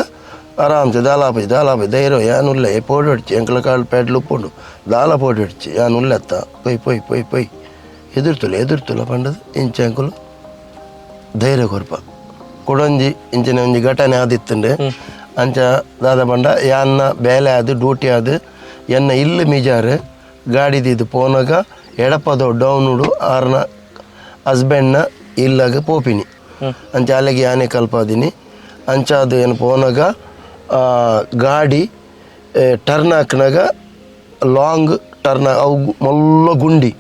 ಆರಾಮ್ಸೆ ದಾಲಾಪಿ ದಾಲಾಪಿ ಧೈರ್ಯ ಯಾನುಲ್ಲ ಪೋಡಿ ಹೊಡ್ಚಿ ಎಂಕಲ ಕಾಲು ಪ್ಯಾಡ್ಲು ಉಪ್ಪುಂಡು ದಾಲ ಪೋಡಿ ಹೊಡ್ಚಿ ಯಾನುಲ್ಲೆತ್ತ ಪೊಯ್ ಪೊಯ್ ಪೊಯ್ ಪೊಯ್ ಎದುರ್ತುಲ್ಲ ಎದುರ್ತುಲ್ಲ ಪಂಡದು ಇಂಚ ಎಂಕುಲು ಧೈರ್ಯ ಕೊರ್ಪ. ಕೊಡೊಂಜಿ ಇಂಚಿನ ಒಂಜಿ ಘಟನೆ ಆದಿತ್ತುಂಡು. ಅಂಚ ದಾದ ಪಂಡ ಯಾನ್ನ ಬೇಲೆ ಆದ್ ಡ್ಯೂಟಿ ಆದ್ ಎನ್ನ ಇಲ್ಲು ಮಿಜಾರು ಗಾಡಿ ದೀದು ಪೋನಾಗ ಎಡಪದೋ ಡೌನುಡು ಆರ್ನ ಹಸ್ಬೆಂಡ್ನ ಇಲ್ಲಾಗ ಪೋಪಿನಿ. ಅಂಚ ಅಲ್ಲಿಗೆ ಯಾನೆ ಕಲ್ಪಾದಿನಿ. ಅಂಚ ಅದು ಏನು ಪೋನಾಗ ಗಾಡಿ ಟರ್ನ್ ಹಾಕ್ನಾಗ ಲಾಂಗ್ ಟರ್ನ್ ಅವು ಮಲ್ಲ ಗುಂಡಿ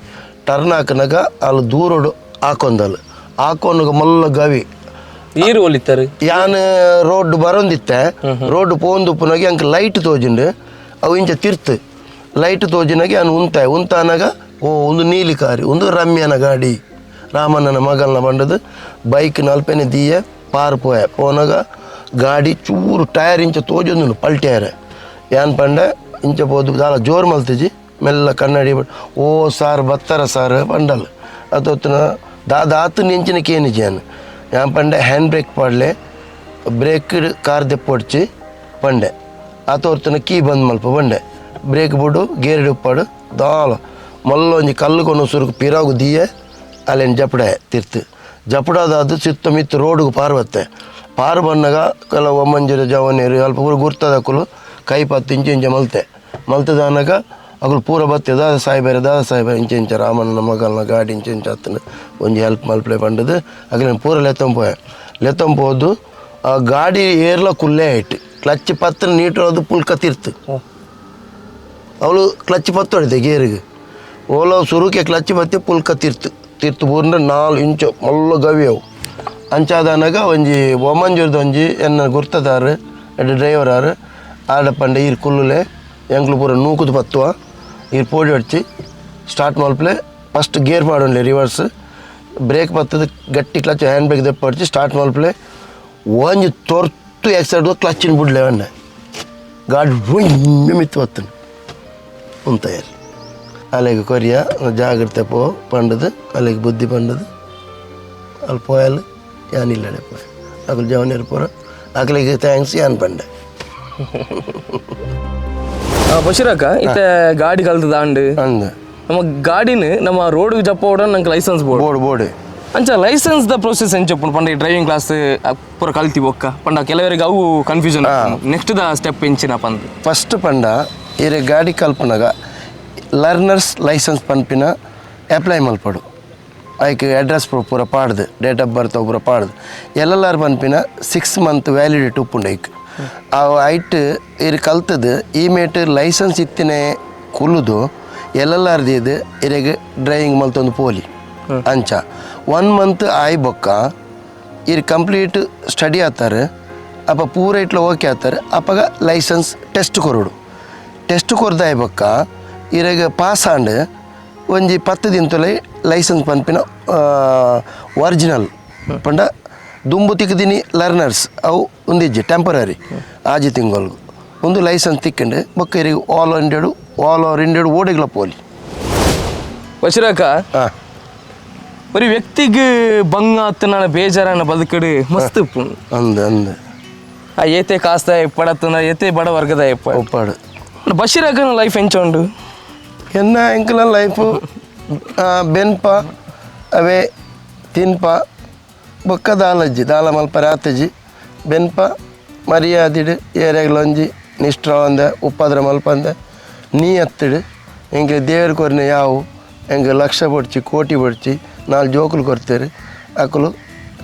ಟರ್ನ್ ಹಾಕ್ನಾಗ ಅಲ್ಲಿ ದೂರೋಡು ಹಾಕೊಂದಲ್ಲ ಹಾಕೊಂಡಾಗ ಮಲ್ಲ ಗವಿ ನೀರು ಒಲಿತಾರೆ. ಯಾನ್ ರೋಡ್ ಬರೋಂದಿತ್ತೆ ರೋಡ್ ಪೋಂದುಪ್ಪುನಾಗ ಅಂಕ ಲೈಟ್ ತೋಜಿಂಡು ಅವು ಇಂಚ ತಿರ್ತು ಲೈಟ್ ತೋಜಿನಾಗ ಯಾನ್ ಉಂತ ಉಂತಾನಾಗ ಓ ಒಂದು ನೀಲಿ ಕಾರಿ ಒಂದು ರಮ್ಯನ ಗಾಡಿ ರಾಮಣ್ಣನ ಮಗಲ್ನ ಬಂಡದು ಬೈಕ್ ನಲ್ಪೆನೆ ದೀಯ ಪಾರ್ ಪೋಯ ಪೋನಾಗ ಗಾಡಿ ಚೂರು ಟೈರ್ ಇಂಚ ತೋಜೊಂದುಂಡು ಪಲ್ಟ್ಯಾರ. ಯಾನ್ ಪಂಡ ಇಂಚ ಪೋದು ದಾಲ ಜೋರು ಮಲ್ತಿಜಿ ಮೆಲ್ಲ ಕನ್ನಡಿ ಓ ಸಾರ್ ಬತ್ತರ ಸಾರ್ ಪಂಡಲ್ ಅತೊತ್ತುನ ದಾದಾತು ನೆಂಚಿನ ಕೇನಿಜಿ ಯಾನ್ ಯಾನ್ ಪಂಡೆ ಹ್ಯಾಂಡ್ ಬ್ರೇಕ್ ಪಾಡ್ಲೆ ಬ್ರೇಕ್ ಕಾರ್ ದೆಪ್ಪೊಡ್ಚಿ ಪಂಡೆ ಆತೋರ್ತನ ಕೀ ಬಂದ್ ಮಲ್ಪ ಬಂಡೆ ಬ್ರೇಕ್ ಬುಡು ಗೇರ್ ಉಪ್ಪಾಡು ದಾಲ ಮಲ್ಲೊಂಜಿ ಕಲ್ಲು ಕೊನು ಸುರುಕು ಪಿರಾಗು ದೀಯ ಅಲ್ಲೇನು ಜಪಡೆ ತಿರ್ತು ಜಪಡಾದ ಸಿತ್ತ ಮಿತ್ತು ರೋಡ್ಗೆ ಪಾರ್ವತ್ತೆ ಪಾರು ಬಣ್ಣಗ ಕೆಲವು ಒಮ್ಮಂಜಿರ ಜವನೇರು ಅಲ್ಪ ಪೂರ ಗುರ್ತದಕ್ಕಲು ಕೈ ಪತ್ತು ಇಂಚೆ ಇಂಚೆ ಮಲ್ತೆ ಮಲ್ತದಾನಗ ಅಕುಲು ಪೂರ ಬತ್ತೆ ದಾದ ಸಾಯ್ಬೇರೆ ದಾದ ಸಾಯ್ಬೇರೆ ಇಂಚೆ ಇಂಚ ರಾಮನ ಮಗಲ್ನ ಗಾಡಿ ಇಂಚೆ ಇಂಚ ಹತ್ತನ ಒಂಜಿ ಹೆಲ್ಪ್ ಮಲ್ಪಲೆ ಪಂಡದು ಅಗಲೇನು ಪೂರ ಲೆತ್ತಂಪೋಯ ಲೆತ್ತಂಪೋದು ಆ ಗಾಡಿ ಏರ್ಲ ಕುಲ್ಲೇ ಆಯ್ತು ಕ್ಲಚ್ ಪತ್ರ ನೀಟು ಪುಲ್ಕ ತಿರ್ತು ಅವಳು ಕ್ಲಚ್ ಪತ್ತು ಹೊಡಿತೆ ಗೇರಿಗೆ ಓಲೋ ಸುರುಕೆ ಕ್ಲಚ್ ಪತ್ತಿ ಪುಲ್ಕ ತಿರ್ತು ತಿರ್ತು ಪೂರ್ಣ 4 ಇಂಚು ಮಲ್ಲ ಗವಿ ಅವು ಅಂಚಾದನಗ ಒಂಜಿ ಒಮಂಜೂರ್ದ ಒಂಜಿ ಎನ್ನ ಗುರ್ತದಾರು ಎಡ್ಡೆ ಡ್ರೈವರ್ ಆರು ಆಡ ಪಂಡೆ ಈರ್ ಕುಲ್ಲುಲೆ ಎಂಕ್ಲು ಪೂರ ನೂಕುದು ಪತ್ತುವ ಈರ್ ಪೋಡಿ ಹೊಡ್ಚಿ ಸ್ಟಾರ್ಟ್ ಮಲ್ಪಲೆ ಫಸ್ಟ್ ಗೇರ್ ಪಾಡೊಂಡ್ಲೆ ರಿವರ್ಸ್ ಬ್ರೇಕ್ ಪತ್ತದ ಗಟ್ಟಿ clutch hand brake ದೆಪ್ಪ ಹೊಡ್ಚಿ start ಮಲ್ಪಲೆ ಒಂಜಿ ತೊರ್ತು ಎಕ್ಸೈಡ್ ಕ್ಲಚ್ಚಿನ ಬುಡ್ಲೆ ಅವನ್ನ ಗಾಡಿ ಮಿತ್ತು ಬತ್ತನು ಉಂತಾಯರ್ ಅಲ್ಲಿಗೆ ಕೊರಿಯ ಜಾಗ್ರತೆ ಪೋ ಪಂಡದು ಅಲ್ಲಿಗೆ ಬುದ್ಧಿ ಪಂಡದು ಅಲ್ಲಿ ಪೋಯಲ್ ಯಾನಿಲ್ಲಡೆ ಪೋಯ ಅಕಲು ಜವನಿರು ಪೂರ ಅಕಲಿಗೆ thanks ಯಾನ್ ಪಂಡೆ. ಬಶೀರಕ್ಕ ಇತ್ತೆ ಗಾಡಿ ಕಲ್ತದ ದಾಂಡು ಅಂದ ನಮ್ಮ ಗಾಡಿನ ನಮ್ಮ ರೋಡ್ ಜಪ್ಪ ನಂಗೆ licence board board board ಅಂಚ licence the process ಎಂಚ ಪಂಡ ಡ್ರೈವಿಂಗ್ ಕ್ಲಾಸ್ ಪೂರ ಕಲ್ತಿ ಬೊಕ್ಕ ಪಂಡ ಕೆಲವರಿಗೆ ಅವು confusion next the step ಎಂಚಿನ ಪಂದ್ ಫಸ್ಟ್ ಪಂಡ ಇರೆ ಗಾಡಿ ಕಲ್ಪನಾಗ ಲರ್ನರ್ಸ್ ಲೈಸೆನ್ಸ್ ಪನ್ಪಿನ ಅಪ್ಲೈ ಮಲ್ಪಡು ಐಕ್ ಅಡ್ರೆಸ್ ಪೂರ ಪಾಡ್ದು date of birth ಪೂರ ಪಾಡ್ದು ಎಲ್ಲಾರು ಪನ್ಪಿನ 6 ಮಂತ್ ವ್ಯಾಲಿಡಿಟಿ ಉಪ್ಪುಂಡು ಐಕ್ ಆ ಐಟ್ ಇರು ಕಲ್ತದು ಈ ಮೇಟ್ ಲೈಸೆನ್ಸ್ ಇತ್ತಿನ ಕುಲ್ಲುದು ಎಲ್ಲಾರ್ದು ಇದು ಇರೆಗ್ ಡ್ರೈವಿಂಗ್ ಮಲ್ತೊಂದು ಪೋಲಿ ಅಂಚ 1 ಮಂತ್ ಆಯ್ ಬೊಕ್ಕ ಇರು ಕಂಪ್ಲೀಟ್ ಸ್ಟಡಿ ಆತಾರೆ ಅಪ್ಪ ಪೂರ ಇಟ್ಲ ಓಕೆ ಆತಾರೆ ಅಪ್ಪಗ ಲೈಸೆನ್ಸ್ ಟೆಸ್ಟ್ ಕೊರಡು ಟೆಸ್ಟ್ ಕೊರ್ದಾಯ್ ಬೊಕ್ಕ ಇರೆಗ್ ಪಾಸ್ ಆಂಡ್ ಒಂಜಿ 10 ದಿನತೊಲೆ ಲೈಸೆನ್ಸ್ ಪನ್ಪಿನ ಒರಿಜಿನಲ್ ಪಂಡ ದುಂಬು ತಿಕ್ಕದಿನಿ ಲರ್ನರ್ಸ್ ಅವು ಒಂದಿಜ್ಜಿ ಟೆಂಪರರಿ ಆಜಿ ತಿಂಗಲ್ಗು ಒಂದು ಲೈಸೆನ್ಸ್ ತಿಕ್ಕಂಡು ಬೊಕ್ಕ ಇರೆಗ್ ಆಲ್ ಇಂಡಿಯಾಡು ಆಲ್ ಓವರ್ ಇಂಡಿಯಾಡು ಓಡಿಗ್ಲ ಪೋಲಿ. ಬಶೀರಕ್ಕ ಹಾಂ ஒரு ವ್ಯಕ್ತಿಗೆ ಬಂಗ ಆತನ ಬೇಜಾರನ್ನ ಬದುಕಡು ಮಸ್ತ್ ಉಪ್ಪುಂಡು. ಅಂದ್ ಅಂದ್ ಆ ಏತೆ ಕಾಸ್ತ ಎಪ್ಪಡತ್ತನ ಏತೆ ಬಡ ವರ್ಗದ ಎಪ್ಪ ಒಪ್ಪಾಡು ಬಶೀರಕ್ಕನ ಲೈಫ್ ಎಂಚ ಉಂಡು ಎನ್ನ ಎಂಕಲ ಲೈಫು ಬೆನ್ಪ ಅವೇ ತಿನ್ಪ ಬೊಕ್ಕ ದಾಲಜ್ಜಿ ದಾಲ ಮಲ್ಪ ರಾತಜಿ ಬೆನ್ಪ ಮರ್ಯಾದಿಡು ಏರೆಗ್ಲೊಂಜಿ ನಿಷ್ಠ ಅಂದೆ ಉಪ್ಪದ್ರ ಮಲ್ಪಂದೆ ನೀ ಅತ್ತಿಡು ಎಂಕ್ ದೇವ್ರ ಕೊರ್ನೆ ಯಾವು ಎಂಕ್ ಲಕ್ಷ ಬೊಡ್ಚಿ ಕೋಟಿ ಬೊಡ್ಚಿ 4 ಜೋಕುಲು ಕೊರ್ತಾರೆ ಅಕುಲು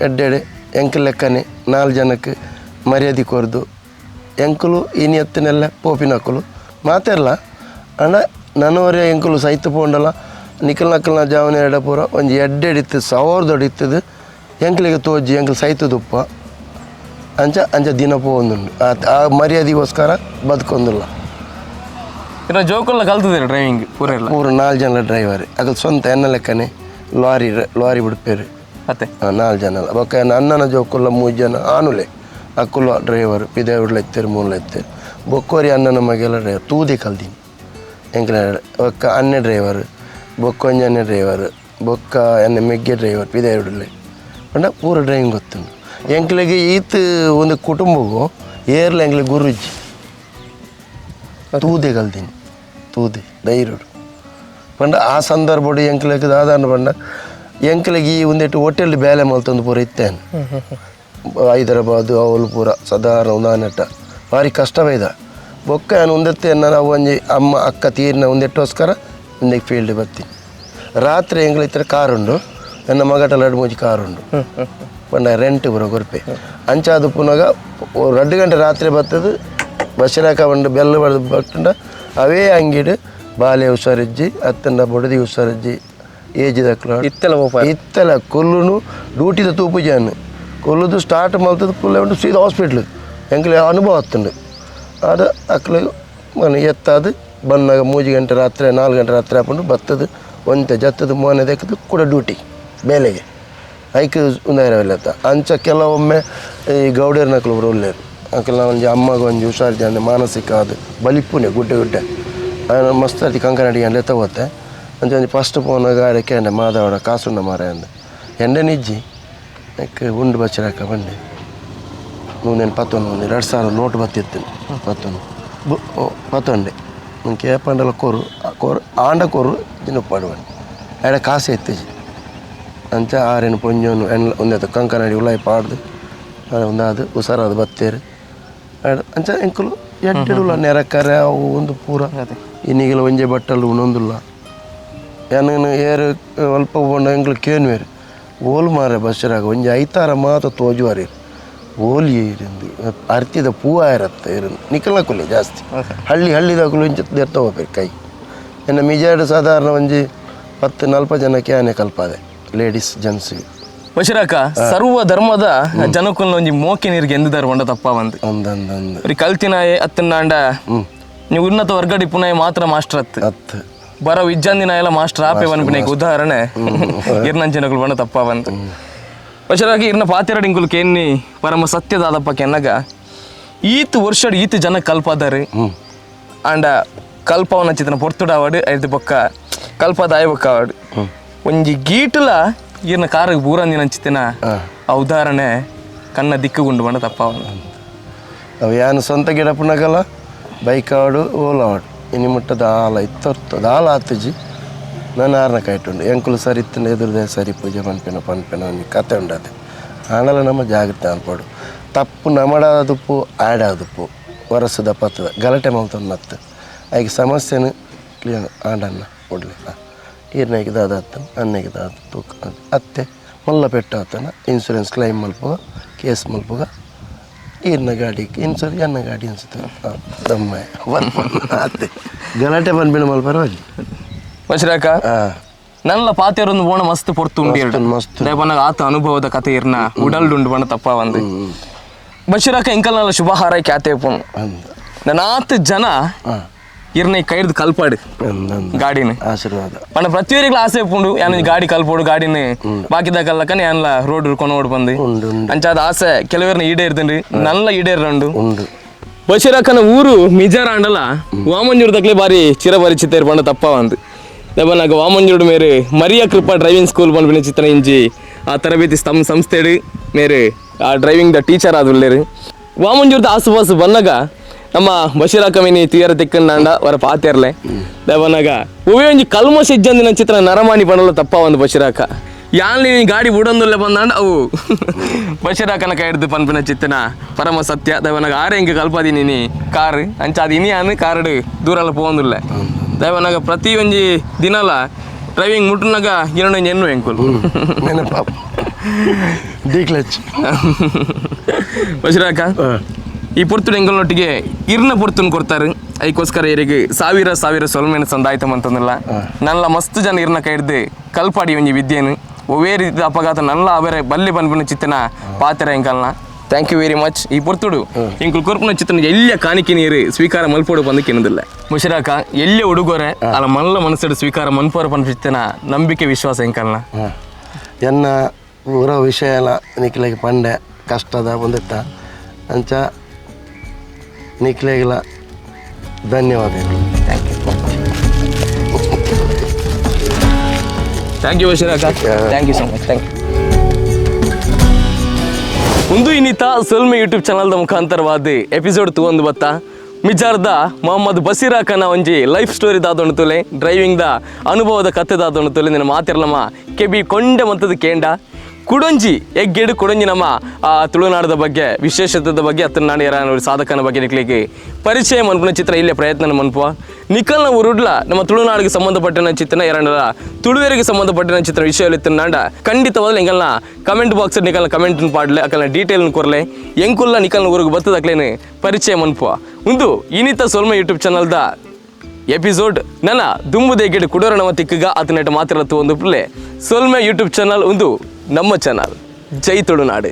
ಎಡ್ಡೆಡೆ ಎಂಕ್ ಲೆಕ್ಕನೆ 4 ಜನಕ್ಕೆ ಮರ್ಯಾದೆ ಕೊರ್ದು ಎಂಕುಲು ಇನಿ ಎತ್ತಿನೆಲ್ಲ ಪೋಪಿನಕುಲು ಮಾತೆರ್ಲ ಅಂಡ ನನವರೆ ಎಂಕುಲು ಸೈತು ಪೋಂಡಲ ನಿಕಲ್ ನಕಲ್ನ ಜಾವನೆ ಎಡ ಪೂರ ಒಂಜಿ ಎಡ್ಡೆಡಿತ್ತು ಸಾವಿರದೊಡಿತ್ತದು ಎಂಕ್ಲಿಗೆ ತೋಜಿ ಎಂಕಲ್ ಸೈತದುಪ್ಪ ಅಂಚ ಅಂಚ ದಿನ ಪೋವೊಂದುಂಡು ಆ ಮರ್ಯಾದೆಗೋಸ್ಕರ ಬದುಕೊಂದಿಲ್ಲ. ಇನ್ನು ಜೋಕುಲ್ಲ ಕಲ್ತದಿರ ಡ್ರೈವಿಂಗ್ ಪೂರ ಇಲ್ಲ ಪೂರ 4 ಜನ ಡ್ರೈವರ್ ಅಕಲ್ ಸ್ವಂತ ಎನ್ನ ಲೆಕ್ಕನೆ ಲಾರಿ ಲಾರಿ ಬಿಡ್ಪೇರು ಅತ್ತೆ 4 ಜನ ಬೊಕ್ಕ ಅಣ್ಣನ ಜೋಕುಲ್ಲ 3 ಜನ ಆನುಲೆ ಅಕ್ಕುಲ್ಲ ಡ್ರೈವರ್ ಪಿದೆ ಉಡ್ಲ ಇತ್ತೇರು ಮೂಲ ಇತ್ತೇರು ಬೊಕ್ಕೋರಿ ಅಣ್ಣನ ಮಗೆಲ್ಲ ಡ್ರೈವರ್ ತೂದೆ ಕಲ್ದೀನಿ ಎಂಕಲ ಬೊಕ್ಕ ಅಣ್ಣೆ ಡ್ರೈವರ್ ಬೊಕ್ಕೊಂಜನೆ ಡ್ರೈವರ್ ಬೊಕ್ಕ ಎನ್ನ ಮೆಗ್ಗೆ ಡ್ರೈವರ್ ಪಿದಾಯಿಡುಲ್ಲೆ ಪಂಡ ಪೂರ ಡ್ರೈವಿಂಗ್ ಗೊತ್ತುಂಡು ಎಂಕ್ಲೆಗ್ ಈತ್ ಒಂದು ಕುಟುಂಬಗು ಏರ್ಲ ಎಂಕ್ಲೆ ಗುರುಜಿ ತೂದೆ ಕಲ್ತೀನಿ ತೂದೆ ಧೈರ್ಯಡು ಪಂಡ ಆ ಸಂದರ್ಭಡು ಎಂಕ್ಲೆಗ್ ದಾದಾನ ಪಂಡ ಎಂಕ್ಲೆಗ್ ಈ ಒಂದೆಟ್ಟು ಹೋಟೆಲ್ ಬೇಲೆ ಮಲ್ತೊಂದು ಪೂರ ಇತ್ತೇನೆ ಹೈದರಾಬಾದ್ ಅವಲು ಪೂರ ಸಾಧಾರಣ ಉದಾನೆಟ್ಟ ಭಾರಿ ಕಷ್ಟವೈದ ಬೊಕ್ಕ ನಾನು ಒಂದತ್ತೆ ನಾವು ಒಂಜಿ ಅಮ್ಮ ಅಕ್ಕ ತೀರಿನ ಒಂದೆಟ್ಟೋಸ್ಕರ ಒಂದಕ್ಕೆ ಫೀಲ್ಡ್ ಬರ್ತೀನಿ ರಾತ್ರಿ ಎಂಗ್ಲ ಇತ್ತರ ಕಾರ್ ಉಂಡು ನನ್ನ ಮಗಟ ಎರಡು ಮೂಜಿ ಕಾರ್ ಉಂಡು ಪಂಡ ರೆಂಟ್ ಪೂರ ಕೊರ್ಪೆ ಅಂಚಾದ ಪುನಗ 2 ಗಂಟೆ ರಾತ್ರಿ ಬರ್ತದೆ ಬಸ್ಸಿನಾಕ ಬಂಡು ಬೆಲ್ಲ ಬಡ್ದು ಬಟ್ಟುಂಡ ಅವೇ ಅಂಗಿಡು ಬಾಲೆ ಹುಷಾರಿಜ್ಜಿ ಅತ್ತಂಡ ಬೊಡದಿ ಹುಷಾರಿಜ್ಜಿ ಏಜ್ ದಕ್ಲ ಇತ್ತೆಲ ಪೋಪ ಇತ್ತಲ ಕೊಲ್ಲುನು ಡ್ಯೂಟಿದ ತೂಪು ಜಾನು ಕೊಲ್ಲುದು ಸ್ಟಾರ್ಟ್ ಮಲ್ತದ ಕುಲ್ಲ ಉಂಡು ಸೀದಾ ಹಾಸ್ಪಿಟ್ಲ್ ಎಂಕ್ಲೆ ಅನುಭವ ಆತುಂಡು ಅದು ಅಕ್ಲು ಮನೆ ಎತ್ತಾದು ಬಂದಾಗ 3 ಗಂಟೆ ರಾತ್ರಿ 4 ಗಂಟೆ ರಾತ್ರಿ ಹಾಕೊಂಡು ಬತ್ತದು ಒಂತೆ ಜತ್ತದು ಮೋನೆ ದೆಕ್ಕದು ಕೂಡ ಡ್ಯೂಟಿ ಬೇಲೆಗೆ ಐಕ್ ಉಂದಾಯಿರವಿಲ್ಲತ್ತ ಅಂಚ ಕೆಲವೊಮ್ಮೆ ಈ ಗೌಡೇರ್ನಕ್ಲು ಒಳ್ಳೆಯರು ಅಕ್ಲ ಒಂಜಿ ಅಮ್ಮಗ ಒಂಜಿ ಹುಷಾರಿದೆ ಅಂದ್ರೆ ಮಾನಸಿಕ ಅದು ಬಲಿಪುನೆ ಗುಡ್ಡೆ ಗುಡ್ಡೆ ఆయన ಮಸ್ತ್ ಅತಿ ಕಂಕನಾಡಿ ಅಂದ್ರೆ ತಗೋತೆ ಅಂಚ ಒಂಜಿ ಫಸ್ಟ್ ಪೋನಾಗ ಆಡೆ ಮಾದವಡ ಕಾಸುಂಡ ಮಾರ ಅಂದ ಎಂಡೆ ನಿಜ್ಜಿ ಐಕ್ ಉಂಡು ಬಚ್ಚಿರಾಕ ಬಂಡೆ ನೂನೇನು ಪತ್ತೊಂದು ಒಂದು 2000 ನೋಟ್ ಬತ್ತಿತ್ತು ಪತ್ತೊಂದು ಪತ್ತೊಂಡೆ ನಂಗೆ ಏಪಂಡಲ ಕೊರು ಕೊರು ಆಂಡ ಕೊರು ದಿನಪ್ಪಾಡು ಬಂಡೆ ಆಡ ಕಾಸು ಎತ್ತಿಜಿ ಅಂಚ ಆರೇನು ಪೊಂಜೋನು ಎಣ್ಣ ಒಂದೇ ಕಂಕನಾಡಿ ಉಲಾಯಿ ಪಾಡ್ದು ಒಂದಾದು ಹುಷಾರಾದ ಬತ್ತೇರು ಅಂಚ ಎಂಕುಲು ಎಡ್ಡೆಡುಲ ನೆರಕರೆ ಅವು ಒಂದು ಪೂರ ಇನ್ನಿಗೆಲ್ಲ ಒಂಜೆ ಬಟ್ಟಲು ಉಣೊಂದುಲ್ಲ ಏನೇನು ಏರು ಅಲ್ಪ ಪೋಂಡ ಎಂಕ್ಲು ಕೇನ್ವೇರು ಓಲ್ ಮಾರೆ ಬಸ್ಸರಾಗ ಒಂಜಿ ಐತಾರ ಮಾತ ತೋಜುವಾರಿ ಓಲಿ ಇರಿಂದು ಅರ್ತಿದ ಪೂ ಆಯಿರತ್ತೆ ಇರಂದು ನಿಕಲ್ನಕುಲೆ ಜಾಸ್ತಿ ಹಳ್ಳಿ ಹಳ್ಳಿದಾಕುಲು ಇಂಚ ದೆರ್ತ ಹೋಗ್ಬೇಕು ಕೈ ಎನ್ನ ಮಿಜಾಡು ಸಾಧಾರಣ ಒಂಜಿ 10 40 ಜನಕ್ಕೆ ಆನೆ ಕಲ್ಪಾದೆ ಲೇಡೀಸ್ ಜೆಂಟ್ಸ್ಗೆ ಬಶೀರಕ್ಕ ಸರ್ವ ಧರ್ಮದ ಜನಕ್ಕುಲ್ನ ಒಂಜಿ ಮೋಕೆ ನೀರಿಗೆ ಎಂದಿದಾರು ಒಂಡ ತಪ್ಪ ಬಂದು ಅಂದಂದಂದು ಬರೀ ಕಲ್ತಿನಾಯೆ ಅತ್ತನಾಂಡ ನೀವು ಉನ್ನತ ವರ್ಗಡಿ ಪುನಃ ಮಾತ್ರ ಮಾಸ್ಟರ್ ಅತ್ತು ಅತ್ತು ಬರ ವಿಜ್ಜಾಂದಿನ ಎಲ್ಲ ಮಾಸ್ಟರ್ ಆಪೆ ವನ್ಪಿನ ಉದಾಹರಣೆ ಇರ್ನಂಚಿನಗಳು ಬಣ್ಣ ತಪ್ಪ ಬಂತು ಬಶರಾಗಿ ಇರ್ನ ಪಾತೆರಡಿಂಕುಲು ಕೇನ್ನಿ ಪರಮ ಸತ್ಯದಾದಪ್ಪ ಕೆನ್ನಗ ಈತ್ ವರ್ಷಡ್ ಈತ್ ಜನ ಕಲ್ಪದಾರು ಆಂಡ ಕಲ್ಪವನ ಚಿತನ ಪೊರ್ತುಡಾವಡು ಐದು ಬೊಕ್ಕ ಕಲ್ಪದಾಯ ಬೊಕ್ಕ ಆವಡು ಒಂಜಿ ಗೀಟುಲ ಇರ್ನ ಕಾರ್ ಬೂರಂದಿನ ಚಿತನ ಆ ಉದಾಹರಣೆ ಕಣ್ಣ ದಿಕ್ಕುಗುಂಡು ಬಣ್ಣ ತಪ್ಪ ಅವು ಯಾನು ಸ್ವಂತ ಗಿಡ ಪುನಗಲ್ಲ ಬೈಕ್ ಆವಡು ಓಲ ಆವಡು ಇನಿ ಮುಟ್ಟ ದಾಲ ಇತ್ತೊರ್ತು ದಾಲ ಆತುಜಿ ನಾನು ಆರ್ನ ಕಾಯ್ಟುಂಡು ಎಂಕುಲು ಸರಿ ಇತ್ತು ಎದುರುದೇ ಸರಿ ಪೂಜೆ ಪನ್ಪಿನ ಪನ್ಪಿನ ಒಂಜಿ ಕತೆ ಉಂಡದೆ ಆಂಡಲ ನಮ್ಮ ಜಾಗ್ರತೆ ಅನ್ಪೋಡು ತಪ್ಪು ನಮಡಾದುಪ್ಪು ಆಡಾದುಪ್ಪು ವರಸದ ಪತ್ತದ ಗಲಾಟೆ ಮಲ್ತೊಂದು ನತ್ತು ಐಕ್ ಸಮಸ್ಯೆನು ಕ್ಲಿಯರ್ ಆಂಡನ್ನ ಕೊಡ್ಲಿ ಈರ್ನೈಗೆ ದಾದ ಆತನ ಅನ್ನಗೆ ದಾದ ತೂಕ ಅತ್ತೆ ಮಲ್ಲ ಪೆಟ್ಟು ಆತನ ಇನ್ಸೂರೆನ್ಸ್ ಕ್ಲೈಮ್ ಮಲ್ಪುಗ ಕೇಸ್ ಮಲ್ಪುಗ ಈರ್ನ ಗಾಡಿ ಇನ್ಸೂರೆನ್ಸ್ ಎನ್ನ ಗಾಡಿ ಅನ್ಸುತ್ತೆ ದಮ್ಮ ಅತ್ತೆ ಗಲಾಟೆ ಬಂದ್ಬಿಡ ಮಲ್ಪರ ಅಲ್ಲಿ ಬಶರಾಕ ನನ್ನ ಪಾತೆರೊಂದು ಓಣ ಮಸ್ತ್ ಪೊರ್ತು ಉಂಡು ಮಸ್ತ್ ದೇವನಾಗ ಆತ ಅನುಭವದ ಕತೆ ಇರ್ನ ಉಡಲ್ಡುಂಡು ಬಣ್ಣ ತಪ್ಪ ಒಂದು ಬಶೀರಕ್ಕ ಎಂಕಲ್ನಲ್ಲ ಶುಭ ಹಾರೈಕೆ ಆತೆ ಪೋನು ನನ್ನಾತ್ ಜನ ಇರ್ನ ಈ ಕೈರ್ದು ಕಲ್ಪಾಡು ಗಾಡಿನ ಆಶೀರ್ವಾದ ಪಂಡ ಪ್ರತಿಯೊರಿಗ್ಲ ಆಸೆ ಪುಂಡು ಯಾನ ಗಾಡಿ ಕಲ್ಪೋಡು ಗಾಡಿನ ಬಾಕಿದ ಕಲ್ಲಕನೆ ಯಾನ್ಲ ರೋಡ್ ಕೊನೋಡು ಬಂದು ಉಂಡು ಉಂಡು ಅಂಚಾದ ಆಸೆ ಕೆಲವೇರ್ನ ಈಡೇರ್ದನ್ರಿ ನಲ್ಲ ಈಡೇರ್ರಂಡು ಉಂಡು ಬಶೀರಕ್ಕನ ಊರು ಮಿಜಾರಾಂಡಲ ವಾಮಂಜೂರು ದಕ್ಲೆ ಬಾರಿ ಚಿರಪರಿಚಿತ ಪಂಡ ತಪ್ಪ ಬಂದು ದೇವನಾಗ ವಾಮಂಜೂರು ಮೇರೆ ಮರಿಯಾ ಕೃಪಾ ಡ್ರೈವಿಂಗ್ ಸ್ಕೂಲ್ ಬಂದ್ಬಿನ ಚಿತ್ರ ಇಂಜಿ ಆ ತರಬೇತಿ ಸಂಸ್ಥೆಡು ಮೇರೆ ಆ driving the teacher ಆದುಲ್ಲೇರು ವಾಮಂಜೂರ್ದ ಆಸುಪಾಸು ಬಂದಾಗ ನಮ್ಮ ಬಶೀರಕ್ಕ ಮಿನಿ ತೀರ ತಿಕ್ಕಂಡ ವರ ಪಾತೇರ್ಲೆ ದೇವನಾಗ ಒವೇ ಒಂಜಿ ಕಲ್ಮಶ ಇಜ್ಜಂದಿನ ಚಿತ್ರ ನರಮಾಣಿ ಪಂಡಲ ತಪ್ಪ ಒಂದು ಬಶೀರಕ್ಕ ಯಾನ್ ನೀ ಗಾಡಿ ಬುಡೊಂದುಲ್ಲೆ ಬಂದಾಂಡ ಅವು ಬಶೀರಕ್ಕನ ಕೈ ಹಿಡ್ದು ಪನ್ಪಿನ ಚಿತ್ತನ ಪರಮ ಸತ್ಯ ದೇವನಾಗ ಆರೆ ಹಿಂಗೆ ಕಲ್ಪದಿ ನೀನಿ ಕಾರ್ ಅಂಚ ಅದು ಇನಿ ಕಾರಡು ದೂರಲ್ಲ ಪೋಂದುಲ್ಲೆ ದೇವನಾಗ ಪ್ರತಿ ಒಂಜಿ ದಿನಲ ಡ್ರೈವಿಂಗ್ ಮುಟ್ಟುನಾಗ ಏನೋ ಎನ್ನು ಎಂಕುಲು ನೆನಪ ಡಿ ಕ್ಲಚ್ ಬಶೀರಕ್ಕ ಈ ಪೊರ್ತುಡು ಎಂಕಲ್ನೊಟ್ಟಿಗೆ ಇರ್ನ ಪೊರ್ತುನ್ ಕೊಡ್ತಾರೆ ಅದಕ್ಕೋಸ್ಕರ ಇರಿಗೆ ಸಾವಿರ ಸಾವಿರ ಸೊಲ್ಮೆನ ಸಂದಾಯ್ತಮಂತಂದಿಲ್ಲ ನಲ್ಲ ಮಸ್ತ್ ಜನ ಇರ್ನ ಕೈ ಹಿಡ್ದು ಕಲ್ಪಾಡಿ ಒಂಜಿ ವಿದ್ಯೆನು ಒವೇ ರೀತಿಯ ಅಪಘಾತ ನಲ್ಲ ಅವರೇ ಬಲ್ಲಿ ಪನ್ಪಿನ ಚಿತ್ತನ ಪಾತ್ರ ಎಂಕಲ್ನ thank you very much. ಈ ಪೊರ್ತುಡು ಎಂಕುಲು ಕೊರ್ಪುನ ಚಿತ್ತನ ಎಲ್ಲ ಕಾಣಿಕೆ ನೀರು ಸ್ವೀಕಾರ ಮಲ್ಪೋಡು ಬಂದು ಕೆನದಿಲ್ಲ ಮುಷಿರಾಕ ಎಲ್ಲೇ ಉಡುಗೊರೆ ಅಲ್ಲ ಮಲ್ಲ ಮನಸ್ಸು ಸ್ವೀಕಾರ ಮನ್ಪೋರ ಪನ್ಪ ಚಿತ್ತನ ನಂಬಿಕೆ ವಿಶ್ವಾಸ ಎಂಕಲ್ನ. ಎನ್ನ ಊರ ವಿಷಯ ಎಲ್ಲ ನಿಕ್ಲೆಗೆ ಪಂಡೆ ಕಷ್ಟದ ಒಂದಿತ್ತ ಅಂಚ ನಿಕ್ಲೆಗೆಲ್ಲ ಧನ್ಯವಾದಗಳು. Thank you. Thank you Basheer thank you so much, thank you. ಒಂದು ಇನ್ನಿತ ಸೊಲ್ಮೆ ಯೂಟ್ಯೂಬ್ ಚಾನಲ್ದ ಮುಖಾಂತರವಾದ ಎಪಿಸೋಡ್ ತೂವೊಂದು ಬತ್ತ ಮಿಜಾರ್ದ ಮೊಹಮ್ಮದ್ ಬಸೀರಾಕನ ಒಂಜಿ ಲೈಫ್ ಸ್ಟೋರಿ ದಾದೊಂಡು ತುಲೆ, ಡ್ರೈವಿಂಗ್ ದ ಅನುಭವದ ಕತೆ ದಾದೊಂಡು ತುಲೆ. ನಿನ್ನ ಮಾತಿರ್ಲಮ್ಮ ಕೆಬಿ ಕೊಂಡೆ ಮಂತದ ಕೇಂಡ ಕುಡೊಂಜಿ ಎಗ್ಗೆಡು ಕುಡೊಂಜಿ ನಮ್ಮ ಆ ತುಳುನಾಡದ ಬಗ್ಗೆ, ವಿಶೇಷತೆದ ಬಗ್ಗೆ, ಅತ್ತನಾಡು ಯಾರ ಸಾಧಕನ ಬಗ್ಗೆ ನಿಕ್ಲಿಗೆ ಪರಿಚಯ ಮನ್ಪುನ ಚಿತ್ರ ಇಲ್ಲೇ ಪ್ರಯತ್ನ ಮನ್ಪುವ. ನಿಕಲ್ನ ಊರುಡ್ಲ ನಮ್ಮ ತುಳುನಾಡಿಗೆ ಸಂಬಂಧಪಟ್ಟಿನ ಚಿತ್ರನ, ಎರಡರ ತುಳುವೆರಿಗೆ ಸಂಬಂಧಪಟ್ಟಿನ ಚಿತ್ರ ವಿಷಯ ಇತ್ತಿನಾಂಡ ಖಂಡಿತವಾಗ್ಲೂ ಎಂಕಲ್ನ ಕಮೆಂಟ್ ಬಾಕ್ಸ್ ನಿಕಲ್ನ ಕಮೆಂಟ್ ಪಾಡ್ಲೆ, ಅಕಲ್ನ ಡೀಟೇಲ್ ಕೊರ್ಲೆ. ಎಂಕುಲ್ಲ ನಿಕಲ್ನ ಊರಿಗೆ ಬತ್ತದ ಅಕ್ಲೇನು ಪರಿಚಯ ಮನ್ಪುವ. ಒಂದು ಇನಿತ ಸೊಲ್ಮೆ ಯೂಟ್ಯೂಬ್ ಚಾನಲ್ದ ಎಪಿಸೋಡ್ ನನ್ನ ದುಂಬುದೇಗಿಡು ಕುಡೋರಣ ತಿಕ್ಕಗ ಆತನೆಟ್ ಮಾತ್ರ ಒಂದು ಪುಲ್ಲೆ. ಸೊಲ್ಮೆ ಯೂಟ್ಯೂಬ್ ಚಾನಲ್ ಒಂದು ನಮ್ಮ ಚಾನಲ್. ಜೈ ತುಳುನಾಡು.